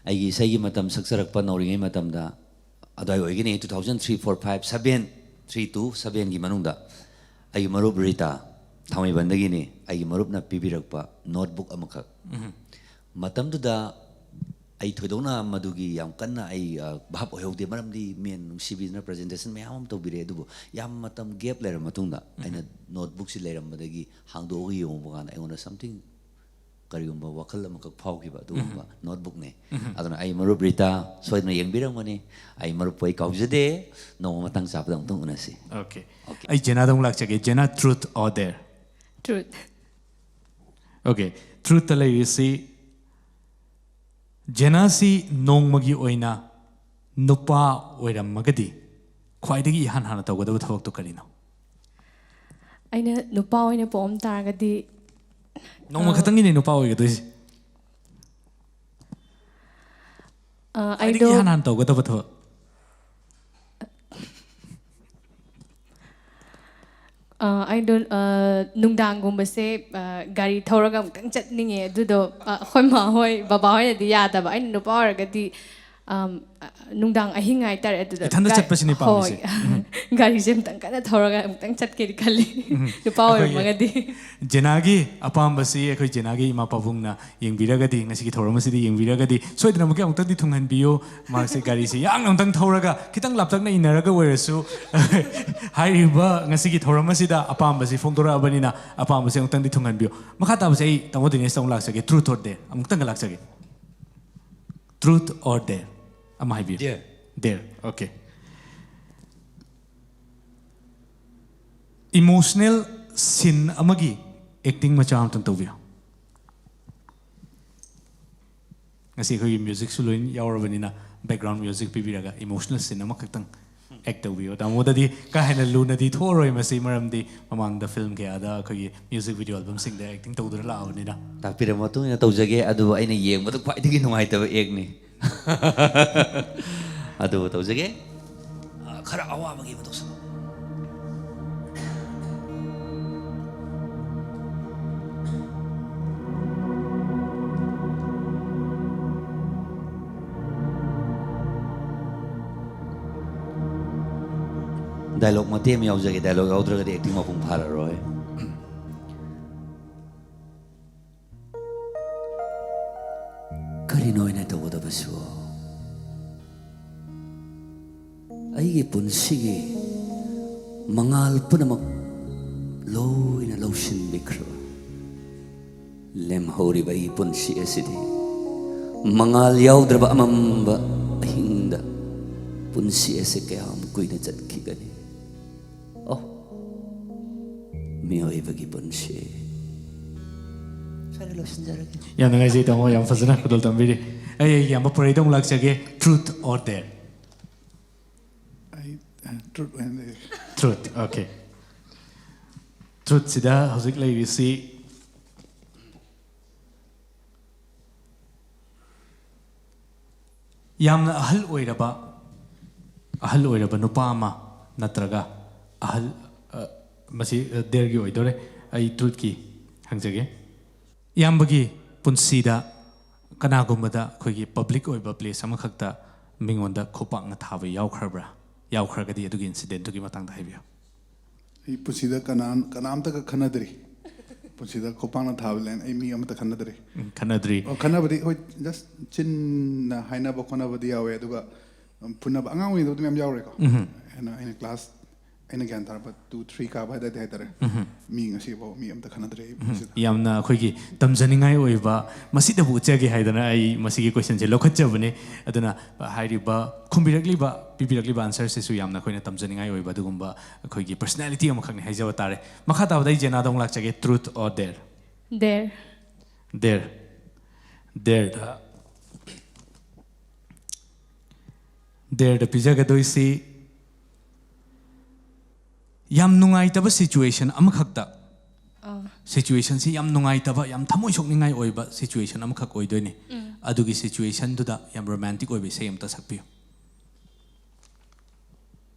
ꯑꯩꯒꯤ ꯏꯁꯩꯒꯤ ꯃꯇꯝ ꯁꯛꯆꯔꯛꯄ ꯅꯧꯔꯤꯉꯩ ꯃꯇꯝꯗ ꯑꯗꯨꯋꯥꯏ ꯑꯣꯏꯒꯅꯤ, two thousand three, four, five, seven, three to sevenꯒꯤ ꯃꯅꯨꯡꯗ꯫ ꯑꯩꯒꯤ ꯃꯔꯨꯞ ꯔꯤꯇꯥ, ꯊꯥꯡꯃꯩꯕꯟꯗꯒꯤꯅꯤ꯫ ꯑꯩꯒꯤ ꯃꯔꯨꯞꯅ ꯄꯤꯕꯤꯔꯛꯄ notebook ꯑꯃꯈꯛ꯫ ꯃꯇꯝꯗꯨꯗ ꯑꯩ ꯊꯣꯏꯗꯣꯛꯅ ꯃꯗꯨꯒꯤ ꯌꯥꯝ ꯀꯟꯅ ꯑꯩ, ꯑ, ꯚꯥꯞ ꯑꯣꯏꯍꯧꯗꯦ, ꯃꯔꯝꯗꯤ ꯃꯦꯟ ꯅꯨꯡꯁꯤꯕꯤꯗꯨꯅ presentation ꯃꯌꯥꯝ ꯑꯃ ꯇꯧꯕꯤꯔꯛꯑꯦ꯫ ꯑꯗꯨꯕꯨ ꯌꯥꯝ ꯃꯇꯝ gap ꯂꯩꯔꯕ ꯃꯇꯨꯡꯗ ꯑꯩꯅ notebookꯁꯤ ꯂꯩꯔꯝꯕꯗꯒꯤ ꯍꯥꯡꯗꯣꯛꯑꯒ ꯌꯦꯡꯉꯨꯕ ꯀꯥꯟꯗ ꯑꯩꯉꯣꯟꯗ something, ꯀꯔꯤꯒꯨꯝꯕ ꯋꯥꯈꯜ ꯑꯃꯈꯛ ꯐꯥꯎꯈꯤꯕ ꯑꯗꯨꯒꯨꯝꯕ notebookꯅꯦ꯫ ꯑꯗꯨꯅ ꯑꯩ ꯃꯔꯨꯞ ꯔꯤꯇꯥ ꯁꯣꯏꯗꯅ ꯌꯦꯡꯕꯤꯔꯝꯒꯅꯤ꯫ ꯑꯩ ꯃꯔꯨꯞꯄꯨ ꯑꯩ ꯀꯥꯎꯖꯗꯦ꯫ ꯅꯣꯡꯃ ꯃꯇꯥꯡ ꯆꯥꯕꯗ ꯑꯃꯨꯛꯇꯪ ꯎꯅꯁꯤ꯫ Okay. ꯑꯩ ꯖꯦꯅꯥꯗ ꯑꯃꯨꯛ ꯂꯥꯛꯆꯒꯦ꯫ ꯖꯦꯅꯥ, truth or dare? Truth. Okay. Truthꯇ ꯂꯩꯔꯤꯁꯤ, ꯖꯦꯅꯥꯁꯤ ꯅꯣꯡꯃꯒꯤ ꯑꯣꯏꯅ ꯅꯨꯄꯥ ꯑꯣꯏꯔꯝꯃꯒꯗꯤ ꯈ꯭ꯋꯥꯏꯗꯒꯤ ꯏꯍꯥꯟ ꯍꯥꯟꯅ ꯇꯧꯒꯗꯕ ꯊꯕꯛꯇꯣ ꯀꯔꯤꯅꯣ? ꯑꯩꯅ ꯅꯨꯄꯥ ꯑꯣꯏꯅ ꯄꯣꯛꯑꯝ ꯇꯥꯔꯒꯗꯤ, ꯅꯣꯡꯃ ꯈꯛꯇꯪꯒꯤꯅꯦ ꯅꯨꯄꯥ ꯑꯣꯏꯒꯗꯣꯏꯁꯦ꯫ ꯑ, ꯈ꯭ꯋꯥꯏꯗꯒꯤ ꯑꯩꯗꯣ ꯏꯍꯥꯟ ꯍꯥꯟꯅ ꯇꯧꯒꯗꯕ ꯊꯕꯛ꯫ ꯑ, ꯑꯩꯗꯣ, ꯑ, ꯅꯨꯡꯗꯥꯡꯒꯨꯝꯕꯁꯦ, ꯑ, ꯒꯥꯔꯤ ꯊꯧꯔꯒ ꯑꯃꯨꯛꯇꯪ ꯆꯠꯅꯤꯡꯉꯦ꯫ ꯑꯗꯨꯗꯣ, ꯑ, ꯑꯩꯈꯣꯏ ꯃꯥ ꯍꯣꯏ, ꯕꯕꯥ ꯍꯣꯏꯅꯗꯤ ꯌꯥꯗꯕ꯫ ꯑꯩꯅ ꯅꯨꯄꯥ ꯑꯣꯏꯔꯒꯗꯤ, ꯑꯝ, ꯑ, ꯅꯨꯡꯗꯥꯡ ꯑꯍꯤꯡ ꯍꯥꯏꯇꯥꯔꯦ, ꯑꯗꯨꯗ ꯏꯊꯟꯗ ꯒꯥ- ꯆꯠꯄꯁꯤꯅꯦ ꯄꯥꯝꯃꯤꯁꯦ꯫ ꯍꯣꯏ꯫ ꯒꯥꯔꯤꯁꯦ ꯑꯃꯨꯛꯇꯪ ꯀꯟꯅ ꯊꯧꯔꯒ ꯑꯃꯨꯛꯇꯪ ꯆꯠꯀꯦꯗꯤ ꯈꯜꯂꯤ, ꯅꯨꯄꯥ ꯑꯩꯈꯣꯏꯒꯤ ꯑꯣꯏꯔꯝꯃꯒꯗꯤ꯫ ꯖꯦꯅꯥꯒꯤ ꯑꯄꯥꯝꯕꯁꯤ ꯑꯩꯈꯣꯏ ꯖꯦꯅꯥꯒꯤ ꯏꯃꯥ ꯄꯥꯕꯨꯡꯅ ꯌꯦꯡꯕꯤꯔꯒꯗꯤ, ꯉꯁꯤꯒꯤ ꯊꯧꯔꯝ ꯑꯁꯤꯗ ꯌꯦꯡꯕꯤꯔꯒꯗꯤ, ꯁꯣꯏꯗꯅꯃꯛꯀꯤ ꯑꯃꯨꯛꯇꯪꯗꯤ ꯊꯨꯡꯍꯟꯕꯤꯌꯨ꯫ ꯃꯍꯥꯛꯁꯦ ꯒꯥꯔꯤꯁꯤ ꯌꯥꯡꯅ ꯑꯃꯨꯛꯇꯪ ꯊꯧꯔꯒ, ꯈꯤꯇꯪ ꯂꯥꯞꯇꯛꯅ ꯏꯟꯅꯔꯒ ꯑꯣꯏꯔꯁꯨ, ꯍꯥꯏꯔꯤꯕ ꯉꯁꯤꯒꯤ ꯊꯧꯔꯝ ꯑꯁꯤꯗ ꯑꯄꯥꯝꯕꯁꯤ ꯐꯣꯡꯗꯣꯔꯛꯑꯕꯅꯤꯅ, ꯑꯄꯥꯝꯕꯁꯤ ꯑꯃꯨꯛꯇꯪꯗꯤ ꯊꯨꯡꯍꯟꯕꯤꯌꯨ꯫ ꯃꯈꯥ ꯇꯥꯕꯁꯦ ꯑꯩ ꯇꯥꯃꯣ ꯗꯤꯅꯦꯁꯇ ꯑꯃꯨꯛ ꯂꯥꯛꯆꯒꯦ꯫ Truth or dare? ꯑꯃꯨꯛꯇꯪꯒ ꯂꯥꯛꯆꯒꯦ꯫ Truth or dare? ꯑꯃ ꯍꯥꯏꯕꯤꯌꯨ꯫ Dare. Dare. Okay. Emotional scene ꯑꯃꯒꯤ acting ꯃꯆꯥ ꯑꯃꯇꯪ ꯇꯧꯕꯤꯌꯨ꯫ ꯉꯁꯤ ꯑꯩꯈꯣꯏꯒꯤ musicꯁꯨ ꯂꯣꯏ ꯌꯥꯎꯔꯕꯅꯤꯅ, background music ꯄꯤꯕꯤꯔꯒ emotional scene ꯑꯃꯈꯛꯇꯪ act ꯇꯧꯕꯤꯌꯨ꯫ ꯇꯥꯃꯣꯗꯗꯤ ꯀꯥ ꯍꯦꯟꯅ ꯂꯨꯅꯗꯤ ꯊꯣꯛꯑꯔꯣꯏ ꯃꯁꯤ, ꯃꯔꯝꯗꯤ ꯃꯃꯥꯡꯗ film ꯀꯌꯥꯗ ꯑꯩꯈꯣꯏꯒꯤ music video albumꯁꯤꯡꯗ acting ꯇꯧꯗꯨꯅ ꯂꯥꯛꯑꯕꯅꯤꯅ꯫ ꯇꯥꯛꯄꯤꯔꯕ ꯃꯇꯨꯡ ꯏꯟꯅ ꯇꯧꯖꯒꯦ꯫ ꯑꯗꯨꯕꯨ ꯑꯩꯅ ꯌꯦꯡꯕꯗ ꯈ꯭ꯋꯥꯏꯗꯒꯤ ꯅꯨꯡꯉꯥꯏꯇꯕ actꯅꯤ꯫ ꯑꯗꯨꯕꯨ ꯇꯧꯖꯒꯦ꯫ ꯑ, ꯈꯔ ꯑꯋꯥꯕꯒꯤ ꯑꯃ ꯇꯧꯁꯜꯂꯣ꯫ ꯗꯥꯏꯂꯣꯒ ꯃꯇꯦꯛ ꯑꯃ ꯌꯥꯎꯖꯒꯦ꯫ ꯗꯥꯏꯂꯣꯒ ꯌꯥꯎꯗ꯭ꯔꯒꯗꯤ ꯑꯦꯛꯇꯤꯡ ꯃꯄꯨꯡ ꯐꯥꯔꯔꯣꯏ꯫ ꯀꯔꯤꯅꯣ ꯑꯩꯅ ꯇꯧꯒꯗꯕꯁꯨ? ꯑꯩꯒꯤ ꯄꯨꯟꯁꯤꯒꯤ ꯃꯉꯥꯜ ꯄꯨꯝꯅꯃꯛ ꯂꯣꯏꯅ ꯂꯧꯁꯤꯟꯕꯤꯈ꯭ꯔꯕ, ꯂꯦꯝꯍꯧꯔꯤꯕ ꯑꯩꯒꯤ ꯄꯨꯟꯁꯤ ꯑꯁꯤꯗꯤ ꯃꯉꯥꯜ ꯌꯥꯎꯗ꯭ꯔꯕ ꯑꯃꯝꯕ ꯑꯍꯤꯡꯗ ꯄꯨꯟꯁꯤ ꯑꯁꯤ ꯀꯌꯥꯝ ꯀꯨꯏꯅ ꯆꯠꯈꯤꯒꯅꯤ? ꯑꯣ, ꯃꯤꯑꯣꯏꯕꯒꯤ ꯄꯨꯟꯁꯤ꯫ ꯁ꯭ꯋꯥꯏꯗ ꯂꯣꯏꯁꯤꯟꯖꯔꯒꯦ꯫ ꯌꯥꯝ ꯅꯨꯡꯉꯥꯏꯖꯩ ꯇꯥꯃꯣ, ꯌꯥꯝ ꯐꯖꯅ ꯈꯨꯗꯣꯜ ꯇꯝꯕꯤꯔꯤ꯫ ꯑꯩ ꯑꯩꯒꯤ ꯌꯥꯝꯕ ꯄꯨꯔꯩꯗ ꯑꯃꯨꯛ ꯂꯥꯛꯆꯒꯦ꯫ Truth or dare? ꯑꯩ, ꯑ, truth ꯑꯣꯏꯅ ꯂꯩꯔꯦ꯫ Truth, okay꯫ Truthꯁꯤꯗ ꯍꯧꯖꯤꯛ ꯂꯩꯔꯤꯁꯤ ꯌꯥꯝꯅ ꯑꯍꯜ ꯑꯣꯏꯔꯕ, ꯑꯍꯜ ꯑꯣꯏꯔꯕ ꯅꯨꯄꯥ ꯑꯃ ꯅꯠꯇ꯭ꯔꯒ ꯑꯍꯜ, ꯑ, ꯃꯁꯤ, ꯑ, dareꯒꯤ ꯑꯣꯏꯗꯣꯔꯦ꯫ ꯑꯩ truthꯀꯤ ꯍꯪꯖꯒꯦ꯫ ꯏꯌꯥꯝꯕꯒꯤ ꯄꯨꯟꯁꯤꯗ ꯀꯅꯥꯒꯨꯝꯕꯗ ꯑꯩꯈꯣꯏꯒꯤ public ꯑꯣꯏꯕ place ꯑꯃꯈꯛꯇ ꯃꯤꯉꯣꯟꯗ ꯈꯨꯄꯥꯛꯅ ꯊꯥꯕ ꯌꯥꯎꯈ꯭ꯔꯕ꯭ꯔꯥ? ꯌꯥꯎꯈ꯭ꯔꯒꯗꯤ ꯑꯗꯨꯒꯤ incidentꯇꯨꯒꯤ ꯃꯇꯥꯡꯗ ꯍꯥꯏꯕꯤꯌꯨ꯫ ꯑꯩ ꯄꯨꯟꯁꯤꯗ ꯀꯅꯥ-, ꯀꯅꯥꯝꯇꯒ ꯈꯟꯅꯗ꯭ꯔꯤ꯫ ꯄꯨꯟꯁꯤꯗ ꯈꯨꯄꯥꯛꯅ ꯊꯥꯕ line ꯑꯩ ꯃꯤ ꯑꯃꯠꯇ ꯈꯟꯅꯗ꯭ꯔꯤ꯫ ꯎꯝ, ꯈꯟꯅꯗ꯭ꯔꯤ꯫ ꯑꯣ, ꯈꯟꯅꯕꯗꯤ ꯍꯣꯏ, just ꯆꯤꯟꯅ ꯍꯥꯏꯅꯕ ꯈꯣꯠꯅꯕꯗꯤ ꯌꯥꯎꯋꯦ, ꯑꯗꯨꯒ, ꯎꯝ, ꯐꯨꯅꯕ ꯑꯉꯥꯡ ꯑꯣꯏꯔꯤꯉꯩꯗꯕꯨꯗꯤ ꯃꯌꯥꯝ ꯌꯥꯎꯔꯦꯀꯣ꯫ ꯎꯝ꯫ ꯑꯩꯅ, ꯑꯩꯅ class, ꯑꯩꯅ ꯒ꯭ꯌꯥꯟ ꯇꯥꯔꯛꯄ two, three ꯀꯥꯕ ꯑꯗꯥꯏꯗꯩ ꯍꯥꯏꯇꯥꯔꯦ꯫ ꯎꯝ꯫ ꯃꯤ ꯉꯁꯤꯐꯥꯎ ꯃꯤ ꯑꯝꯇ ꯈꯟꯅꯗ꯭ꯔꯤ ꯑꯩ ꯎꯝ꯫ ꯄꯨꯟꯁꯤꯗ꯫ ꯌꯥꯝꯅ ꯑꯩꯈꯣꯏꯒꯤ ꯇꯝꯖꯅꯤꯡꯉꯥꯏ ꯑꯣꯏꯕ, ꯃꯁꯤꯗꯕꯨ ꯎꯠꯆꯒꯦ ꯍꯥꯏꯗꯅ ꯑꯩ ꯃꯁꯤꯒꯤ questionꯁꯦ ꯂꯧꯈꯠꯆꯕꯅꯦ꯫ ꯑꯗꯨꯅ ꯍꯥꯏꯔꯤꯕ, ꯈꯨꯝꯕꯤꯔꯛꯂꯤꯕ, ꯄꯤꯕꯤꯔꯛꯂꯤꯕ answerꯁꯤꯁꯨ ꯌꯥꯝꯅ ꯑꯩꯈꯣꯏꯅ ꯇꯝꯖꯅꯤꯡꯉꯥꯏ ꯑꯣꯏꯕ ꯑꯗꯨꯒꯨꯝꯕ ꯑꯩꯈꯣꯏꯒꯤ personality ꯑꯃꯈꯛꯅꯤ ꯍꯥꯏꯖꯕ ꯇꯥꯔꯦ꯫ ꯃꯈꯥ ꯇꯥꯕꯗ ꯑꯩ ꯖꯦꯅꯥꯗ ꯑꯃꯨꯛ ꯂꯥꯛꯆꯒꯦ꯫ Truth or dare? Dare꯫ Dare꯫ Dareꯗ, dareꯗ ꯄꯤꯖꯒꯗꯣꯏꯁꯤ ꯌꯥꯝ ꯅꯨꯡꯉꯥꯏꯇꯕ situation ꯑꯃꯈꯛꯇ, ꯑꯥ꯫ Situationꯁꯤ ꯌꯥꯝ ꯅꯨꯡꯉꯥꯏꯇꯕ, ꯌꯥꯝ ꯊꯃꯣꯏ ꯁꯣꯛꯅꯤꯡꯉꯥꯏ ꯑꯣꯏꯕ situation ꯑꯃꯈꯛ ꯑꯣꯏꯗꯣꯏꯅꯤ꯫ ꯎꯝ꯫ ꯑꯗꯨꯒꯤ situationꯗꯨꯗ ꯌꯥꯝ romantic ꯑꯣꯏꯕ ꯏꯁꯩ ꯑꯃꯇ ꯁꯛꯄꯤꯌꯨ꯫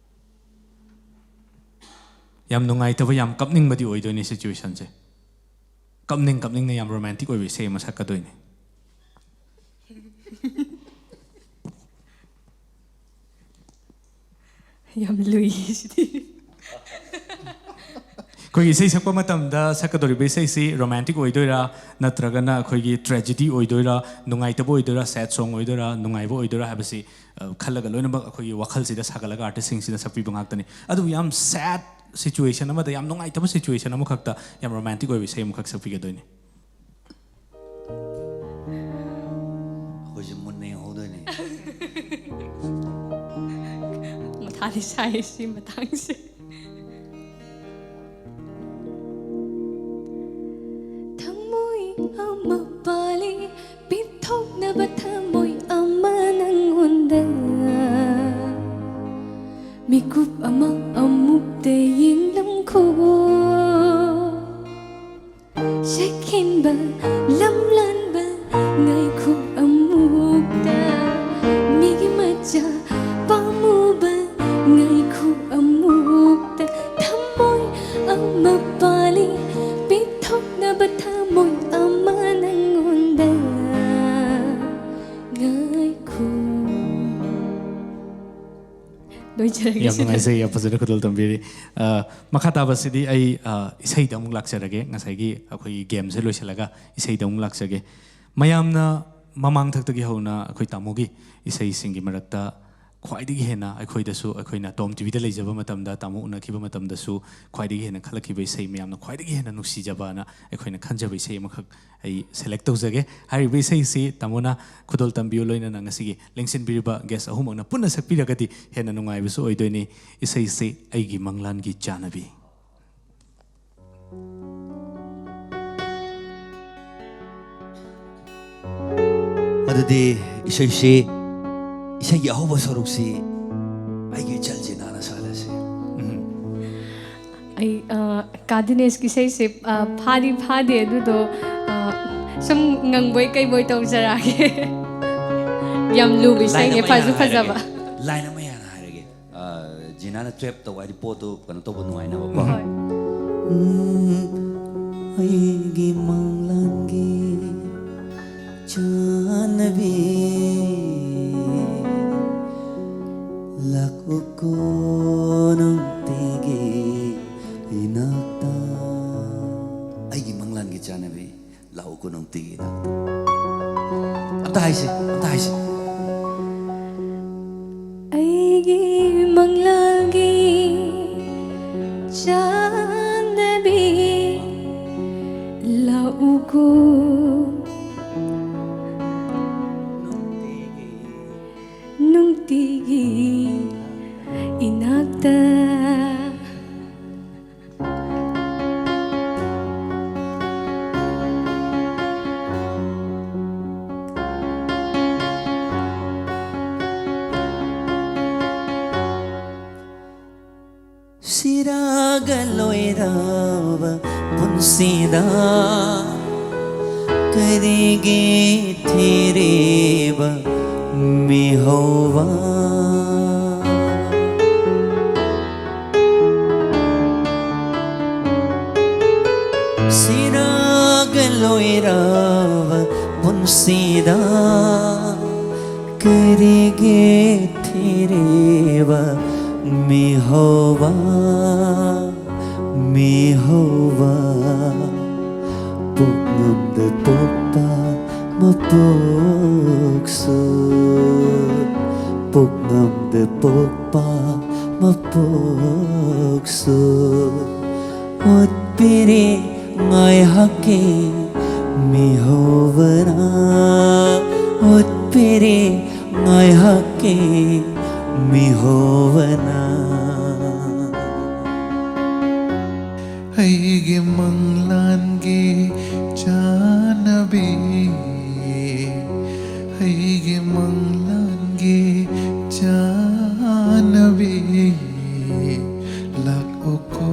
ꯌꯥꯝ ꯅꯨꯡꯉꯥꯏꯇꯕ, ꯌꯥꯝ ꯀꯞꯅꯤꯡꯕꯗꯤ ꯑꯣꯏꯗꯣꯏꯅꯤ situationꯁꯦ꯫ ꯀꯞꯅꯤꯡ ꯀꯞꯅꯤꯡꯅ ꯌꯥꯝ romantic ꯑꯣꯏꯕ ꯏꯁꯩ ꯑꯃ ꯁꯛꯀꯗꯣꯏꯅꯤ꯫ ꯌꯥꯝ ꯂꯨꯏ ꯁꯤꯗꯤ꯫ ꯑꯩꯈꯣꯏꯒꯤ ꯏꯁꯩ ꯁꯛꯄ ꯃꯇꯝꯗ ꯁꯛꯀꯗꯧꯔꯤꯕ ꯏꯁꯩꯁꯤ ꯔꯣꯃꯥꯟꯇꯤꯛ ꯑꯣꯏꯗꯣꯏꯔꯥ, ꯅꯠꯇ꯭ꯔꯒꯅ ꯑꯩꯈꯣꯏꯒꯤ ꯇ꯭ꯔꯦꯖꯤꯗꯤ ꯑꯣꯏꯗꯣꯏꯔꯥ, ꯅꯨꯡꯉꯥꯏꯇꯕ ꯑꯣꯏꯗꯣꯏꯔꯥ, ꯁꯦꯠ ꯁꯣꯡ ꯑꯣꯏꯗꯣꯏꯔꯥ, ꯅꯨꯡꯉꯥꯏꯕ ꯑꯣꯏꯗꯣꯏꯔꯥ ꯍꯥꯏꯕꯁꯤ, ꯑ, ꯈꯜꯂꯒ ꯂꯣꯏꯅꯃꯛ ꯑꯩꯈꯣꯏꯒꯤ ꯋꯥꯈꯜꯁꯤꯗ ꯁꯥꯒꯠꯂꯒ ꯑꯥꯔꯇꯤꯁꯁꯤꯡꯁꯤꯅ ꯁꯛꯄꯤꯕ ꯉꯥꯛꯇꯅꯤ꯫ ꯑꯗꯨꯕꯨ ꯌꯥꯝ ꯁꯦꯠ ꯁꯤꯆꯨꯋꯦꯁꯟ ꯑꯃꯗ, ꯌꯥꯝ ꯅꯨꯡꯉꯥꯏꯇꯕ ꯁꯤꯆꯨꯋꯦꯁꯟ ꯑꯃꯈꯛꯇ ꯌꯥꯝ ꯔꯣꯃꯥꯟꯇꯤꯛ ꯑꯣꯏꯕ ꯏꯁꯩ ꯑꯃꯈꯛ ꯁꯛꯄꯤꯒꯗꯣꯏꯅꯤ꯫ ꯑꯩꯈꯣꯏꯁꯦ ꯃꯨꯟꯅ ꯌꯦꯡꯍꯧꯗꯣꯏꯅꯦ꯫ ꯃꯊꯥꯗꯤ ꯁꯥꯏ ꯁꯤ ꯃꯇꯥꯡꯁꯦ꯫ ꯊꯃꯣꯏ ꯑꯃ ꯄꯥꯜꯂꯤ, ꯄꯤꯊꯣꯛꯅꯕ ꯊꯃꯣꯏ ꯑꯃ ꯅꯪꯉꯣꯟꯗ꯫ ꯃꯤꯀꯨꯞ ꯑꯃ ꯑꯃꯨꯛꯇ ꯌꯦꯡꯂꯝꯈꯣ꯫ ꯁꯦꯛꯍꯦꯟꯕ, ꯂꯝꯂꯥꯟꯕ, ꯉꯥꯏꯈꯣ ꯑꯃꯨꯛꯇ꯫ ꯃꯤꯒꯤ ꯃꯆꯥ ꯄꯥꯝꯃꯨꯕ, ꯉꯥꯏꯈꯣ ꯑꯃꯨꯛꯇ꯫ ꯊꯃꯣꯏ ꯑꯃ ꯄꯥꯜꯂꯤ, ꯄꯤꯊꯣꯛꯅꯕ ꯊꯃꯣꯏ ꯑꯃ ꯅꯪꯉꯣꯟꯗ꯫ ꯉꯥꯏꯈꯣ꯫ ꯂꯣꯏꯖꯔꯒꯦ ꯌꯥꯝ ꯁꯤꯗ꯫ ꯅꯨꯡꯉꯥꯏꯖꯩ, ꯌꯥꯝ ꯐꯖꯅ ꯈꯨꯗꯣꯜ ꯇꯝꯕꯤꯔꯤ꯫ ꯑ, ꯃꯈꯥ ꯇꯥꯕꯁꯤꯗꯤ ꯑꯩ, ꯑ, ꯏꯁꯩꯗ ꯑꯃꯨꯛ ꯂꯥꯛꯆꯔꯒꯦ꯫ ꯉꯁꯥꯏꯒꯤ ꯑꯩꯈꯣꯏꯒꯤ ꯒꯦꯝꯁꯦ ꯂꯣꯏꯁꯤꯜꯂꯒ ꯏꯁꯩꯗ ꯑꯃꯨꯛ ꯂꯥꯛꯆꯒꯦ꯫ ꯃꯌꯥꯝꯅ ꯃꯃꯥꯡꯊꯛꯇꯒꯤ ꯍꯧꯅ ꯑꯩꯈꯣꯏ ꯇꯥꯃꯣꯒꯤ ꯏꯁꯩꯁꯤꯡꯒꯤ ꯃꯔꯛꯇ ꯈ꯭ꯋꯥꯏꯗꯒꯤ ꯍꯦꯟꯅ ꯑꯩꯈꯣꯏꯗꯁꯨ, ꯑꯩꯈꯣꯏꯅ ꯇꯣꯝ ꯇꯤꯚꯤꯗ ꯂꯩꯖꯕ ꯃꯇꯝꯗ, ꯇꯥꯃꯣ ꯎꯅꯈꯤꯕ ꯃꯇꯝꯗꯁꯨ ꯈ꯭ꯋꯥꯏꯗꯒꯤ ꯍꯦꯟꯅ ꯈꯜꯂꯛꯈꯤꯕ ꯏꯁꯩ, ꯃꯌꯥꯝꯅ ꯈ꯭ꯋꯥꯏꯗꯒꯤ ꯍꯦꯟꯅ ꯅꯨꯡꯁꯤꯖꯕꯅ ꯑꯩꯈꯣꯏꯅ ꯈꯟꯖꯕ ꯏꯁꯩ ꯑꯃꯈꯛ ꯑꯩ ꯁꯦꯂꯦꯛ ꯇꯧꯖꯒꯦ꯫ ꯍꯥꯏꯔꯤꯕ ꯏꯁꯩꯁꯤ ꯇꯥꯃꯣꯅ ꯈꯨꯗꯣꯜ ꯇꯝꯕꯤꯌꯨ, ꯂꯣꯏꯅꯅ ꯉꯁꯤꯒꯤ ꯂꯦꯡꯁꯤꯟꯕꯤꯔꯤꯕ ꯒꯦꯁ ꯑꯍꯨꯝꯃꯛꯅ ꯄꯨꯟꯅ ꯁꯛꯄꯤꯔꯒꯗꯤ ꯍꯦꯟꯅ ꯅꯨꯡꯉꯥꯏꯕꯁꯨ ꯑꯣꯏꯗꯣꯏꯅꯤ꯫ ꯏꯁꯩꯁꯤ ꯑꯩꯒꯤ ꯃꯪꯂꯥꯟꯒꯤ ꯆꯥꯅꯕꯤ꯫ ꯑꯗꯨꯗꯤ ꯏꯁꯩꯁꯤ, ꯏꯁꯩꯒꯤ ꯑꯍꯧꯕ ꯁꯔꯨꯛꯁꯤ ꯑꯩꯒꯤ ꯏꯆꯜ ꯖꯤꯅꯥꯅ ꯁꯥꯍꯜꯂꯁꯤ꯫ ꯑꯩ, ꯑ, ꯀꯥ ꯗꯤꯅꯦꯁꯀꯤ ꯏꯁꯩꯁꯦ, ꯑ, ꯐꯥꯗꯤ ꯐꯥꯗꯦ, ꯑꯗꯨꯗꯣ, ꯑ, ꯁꯨꯝ ꯉꯪꯕꯣꯏ ꯀꯩꯕꯣꯏ ꯇꯧꯖꯔꯛꯑꯒꯦ꯫ ꯌꯥꯝ ꯂꯨꯕ ꯏꯁꯩꯅꯦ, ꯐꯁꯨ ꯐꯖꯕ꯫ ꯂꯥꯏꯟ ꯑꯃ ꯍꯥꯟꯅ ꯍꯥꯏꯔꯒꯦ꯫ ꯑ, ꯖꯤꯅꯥꯅ ꯇ꯭ꯔꯦꯞ ꯇꯧꯕ ꯍꯥꯏꯗꯤ ꯄꯣꯠꯇꯣ ꯀꯩꯅꯣ ꯇꯧꯕ ꯅꯨꯡꯉꯥꯏꯅꯕꯀꯣ꯫ ꯍꯣꯏ꯫ ꯎꯝ, ꯑꯩꯒꯤ ꯃꯪꯂꯥꯟꯒꯤ ꯆꯥꯅꯕꯤ ꯂꯥꯛꯎꯀꯣ꯫ ꯑꯩꯒꯤ ꯏꯅꯥꯛꯇ꯫ ꯁꯤꯔꯒ ꯂꯣꯏꯔꯕ ꯄꯨꯟꯁꯤꯗ ꯀꯔꯤꯒꯤ ꯊꯤꯔꯤꯕ ꯃꯤꯍꯧꯕ? ꯁꯤꯔꯒ ꯂꯣꯏꯔꯕ ꯄꯨꯟꯁꯤꯗ ꯀꯔꯤꯒꯤ ꯊꯤꯔꯤꯕ ꯃꯤꯍꯧꯕ, ꯃꯤꯍꯧꯕ? ꯄꯣꯛꯉꯝꯗ ꯄꯣꯛꯄ ꯃꯄꯣꯛꯁꯨ, ꯄꯣꯛꯉꯝꯗ ꯄꯣꯛꯄ ꯃꯄꯣꯛꯁꯨ꯫ ꯑꯣꯠꯄꯤꯔꯦ ꯉꯥꯏꯍꯥꯛꯀꯤ ꯃꯤꯍꯧꯕꯅ, ꯑꯣꯠꯄꯤꯔꯦ ꯉꯥꯏꯍꯥꯛꯀꯤ ꯃꯤꯍꯧꯕꯅ꯫ ꯑꯩꯒꯤ ꯃꯪꯂꯥꯟꯒꯤ ꯆꯥꯅꯕꯤ, ꯑꯩꯒꯤ ꯃꯪꯂꯥꯟꯒꯤ ꯆꯥꯅꯕꯤ, ꯂꯥꯛꯎꯀꯣ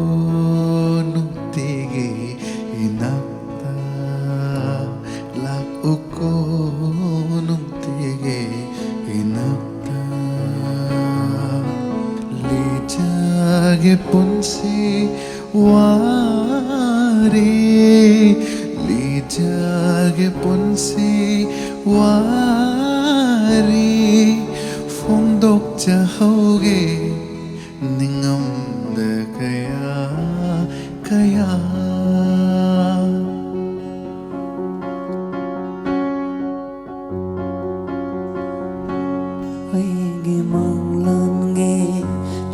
ꯅꯨꯡꯇꯤꯒꯤ ꯏꯅꯥꯛꯇ, ꯂꯥꯛꯎꯀꯣ ꯅꯨꯡꯇꯤꯒꯤ ꯏꯅꯥꯛꯇ꯫ ꯂꯤꯖꯒꯦ ꯄꯨꯟꯁꯤ ꯋꯥꯔꯤ, ꯂꯤꯖꯒꯦ ꯄꯨꯟꯁꯤ ꯋꯥꯔꯤ, ꯐꯣꯡꯗꯣꯛꯆꯍꯧꯒꯦ ꯅꯤꯡꯉꯝꯗ ꯀꯌꯥ ꯀꯌꯥ꯫ ꯑꯩꯒꯤ ꯃꯪꯂꯥꯟꯒꯤ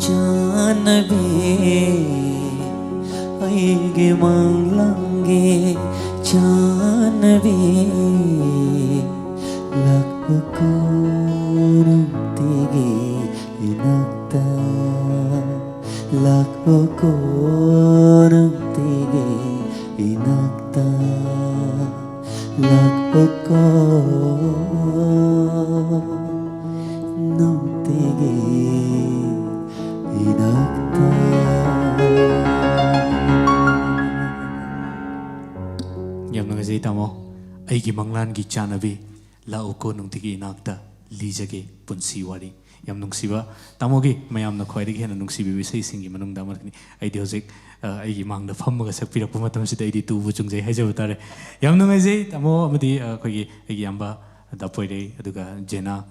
ꯆꯥꯅꯕꯤ, ꯑꯩꯒꯤ ꯃꯪꯂꯥꯟꯒꯤ ꯆꯥꯅꯕꯤ, ꯂꯥꯛꯎꯀꯣ ꯅꯨꯡꯇꯤꯒꯤ ꯂꯥꯛꯄꯀꯣ ꯅꯨꯡꯇꯤꯒꯤ ꯏꯅꯥꯛꯇ, ꯂꯥꯛꯄꯀꯣ ꯅꯨꯡꯇꯤꯒꯤ ꯏꯅꯥꯛꯇ꯫ ꯌꯥꯝ ꯅꯨꯡꯉꯥꯏꯖꯩ ꯇꯥꯃꯣ꯫ ꯑꯩꯒꯤ ꯃꯪꯂꯥꯟꯒꯤ ꯆꯥꯅꯕꯤ, ꯂꯥꯛꯎꯀꯣ ꯅꯨꯡꯇꯤꯒꯤ ꯏꯅꯥꯛꯇ, ꯂꯤꯖꯒꯦ ꯄꯨꯟꯁꯤ ꯋꯥꯔꯤ꯫ ꯌꯥꯝ ꯅꯨꯡꯁꯤꯕ ꯇꯥꯃꯣꯒꯤ ꯃꯌꯥꯝꯅ ꯈ꯭ꯋꯥꯏꯗꯒꯤ ꯍꯦꯟꯅ ꯅꯨꯡꯁꯤꯕꯤꯕ ꯏꯁꯩꯁꯤꯡꯒꯤ ꯃꯅꯨꯡꯗ ꯑꯃꯅꯤ꯫ ꯑꯩꯗꯤ ꯍꯧꯖꯤꯛ, ꯑ, ꯑꯩꯒꯤ ꯃꯥꯡꯗ ꯐꯝꯃꯒ ꯁꯛꯄꯤꯔꯛꯄ ꯃꯇꯝꯁꯤꯗ ꯑꯩꯗꯤ ꯇꯨꯕꯨ ꯆꯨꯡꯖꯩ ꯍꯥꯏꯖꯕ ꯇꯥꯔꯦ꯫ ꯌꯥꯝ ꯅꯨꯡꯉꯥꯏꯖꯩ ꯇꯥꯃꯣ, ꯑꯃꯗꯤ, ꯑ, ꯑꯩꯈꯣꯏꯒꯤ ꯑꯩꯒꯤ ꯏꯌꯥꯝꯕ ꯗꯥ ꯄꯣꯏꯔꯩ, ꯑꯗꯨꯒ ꯖꯦꯅꯥ,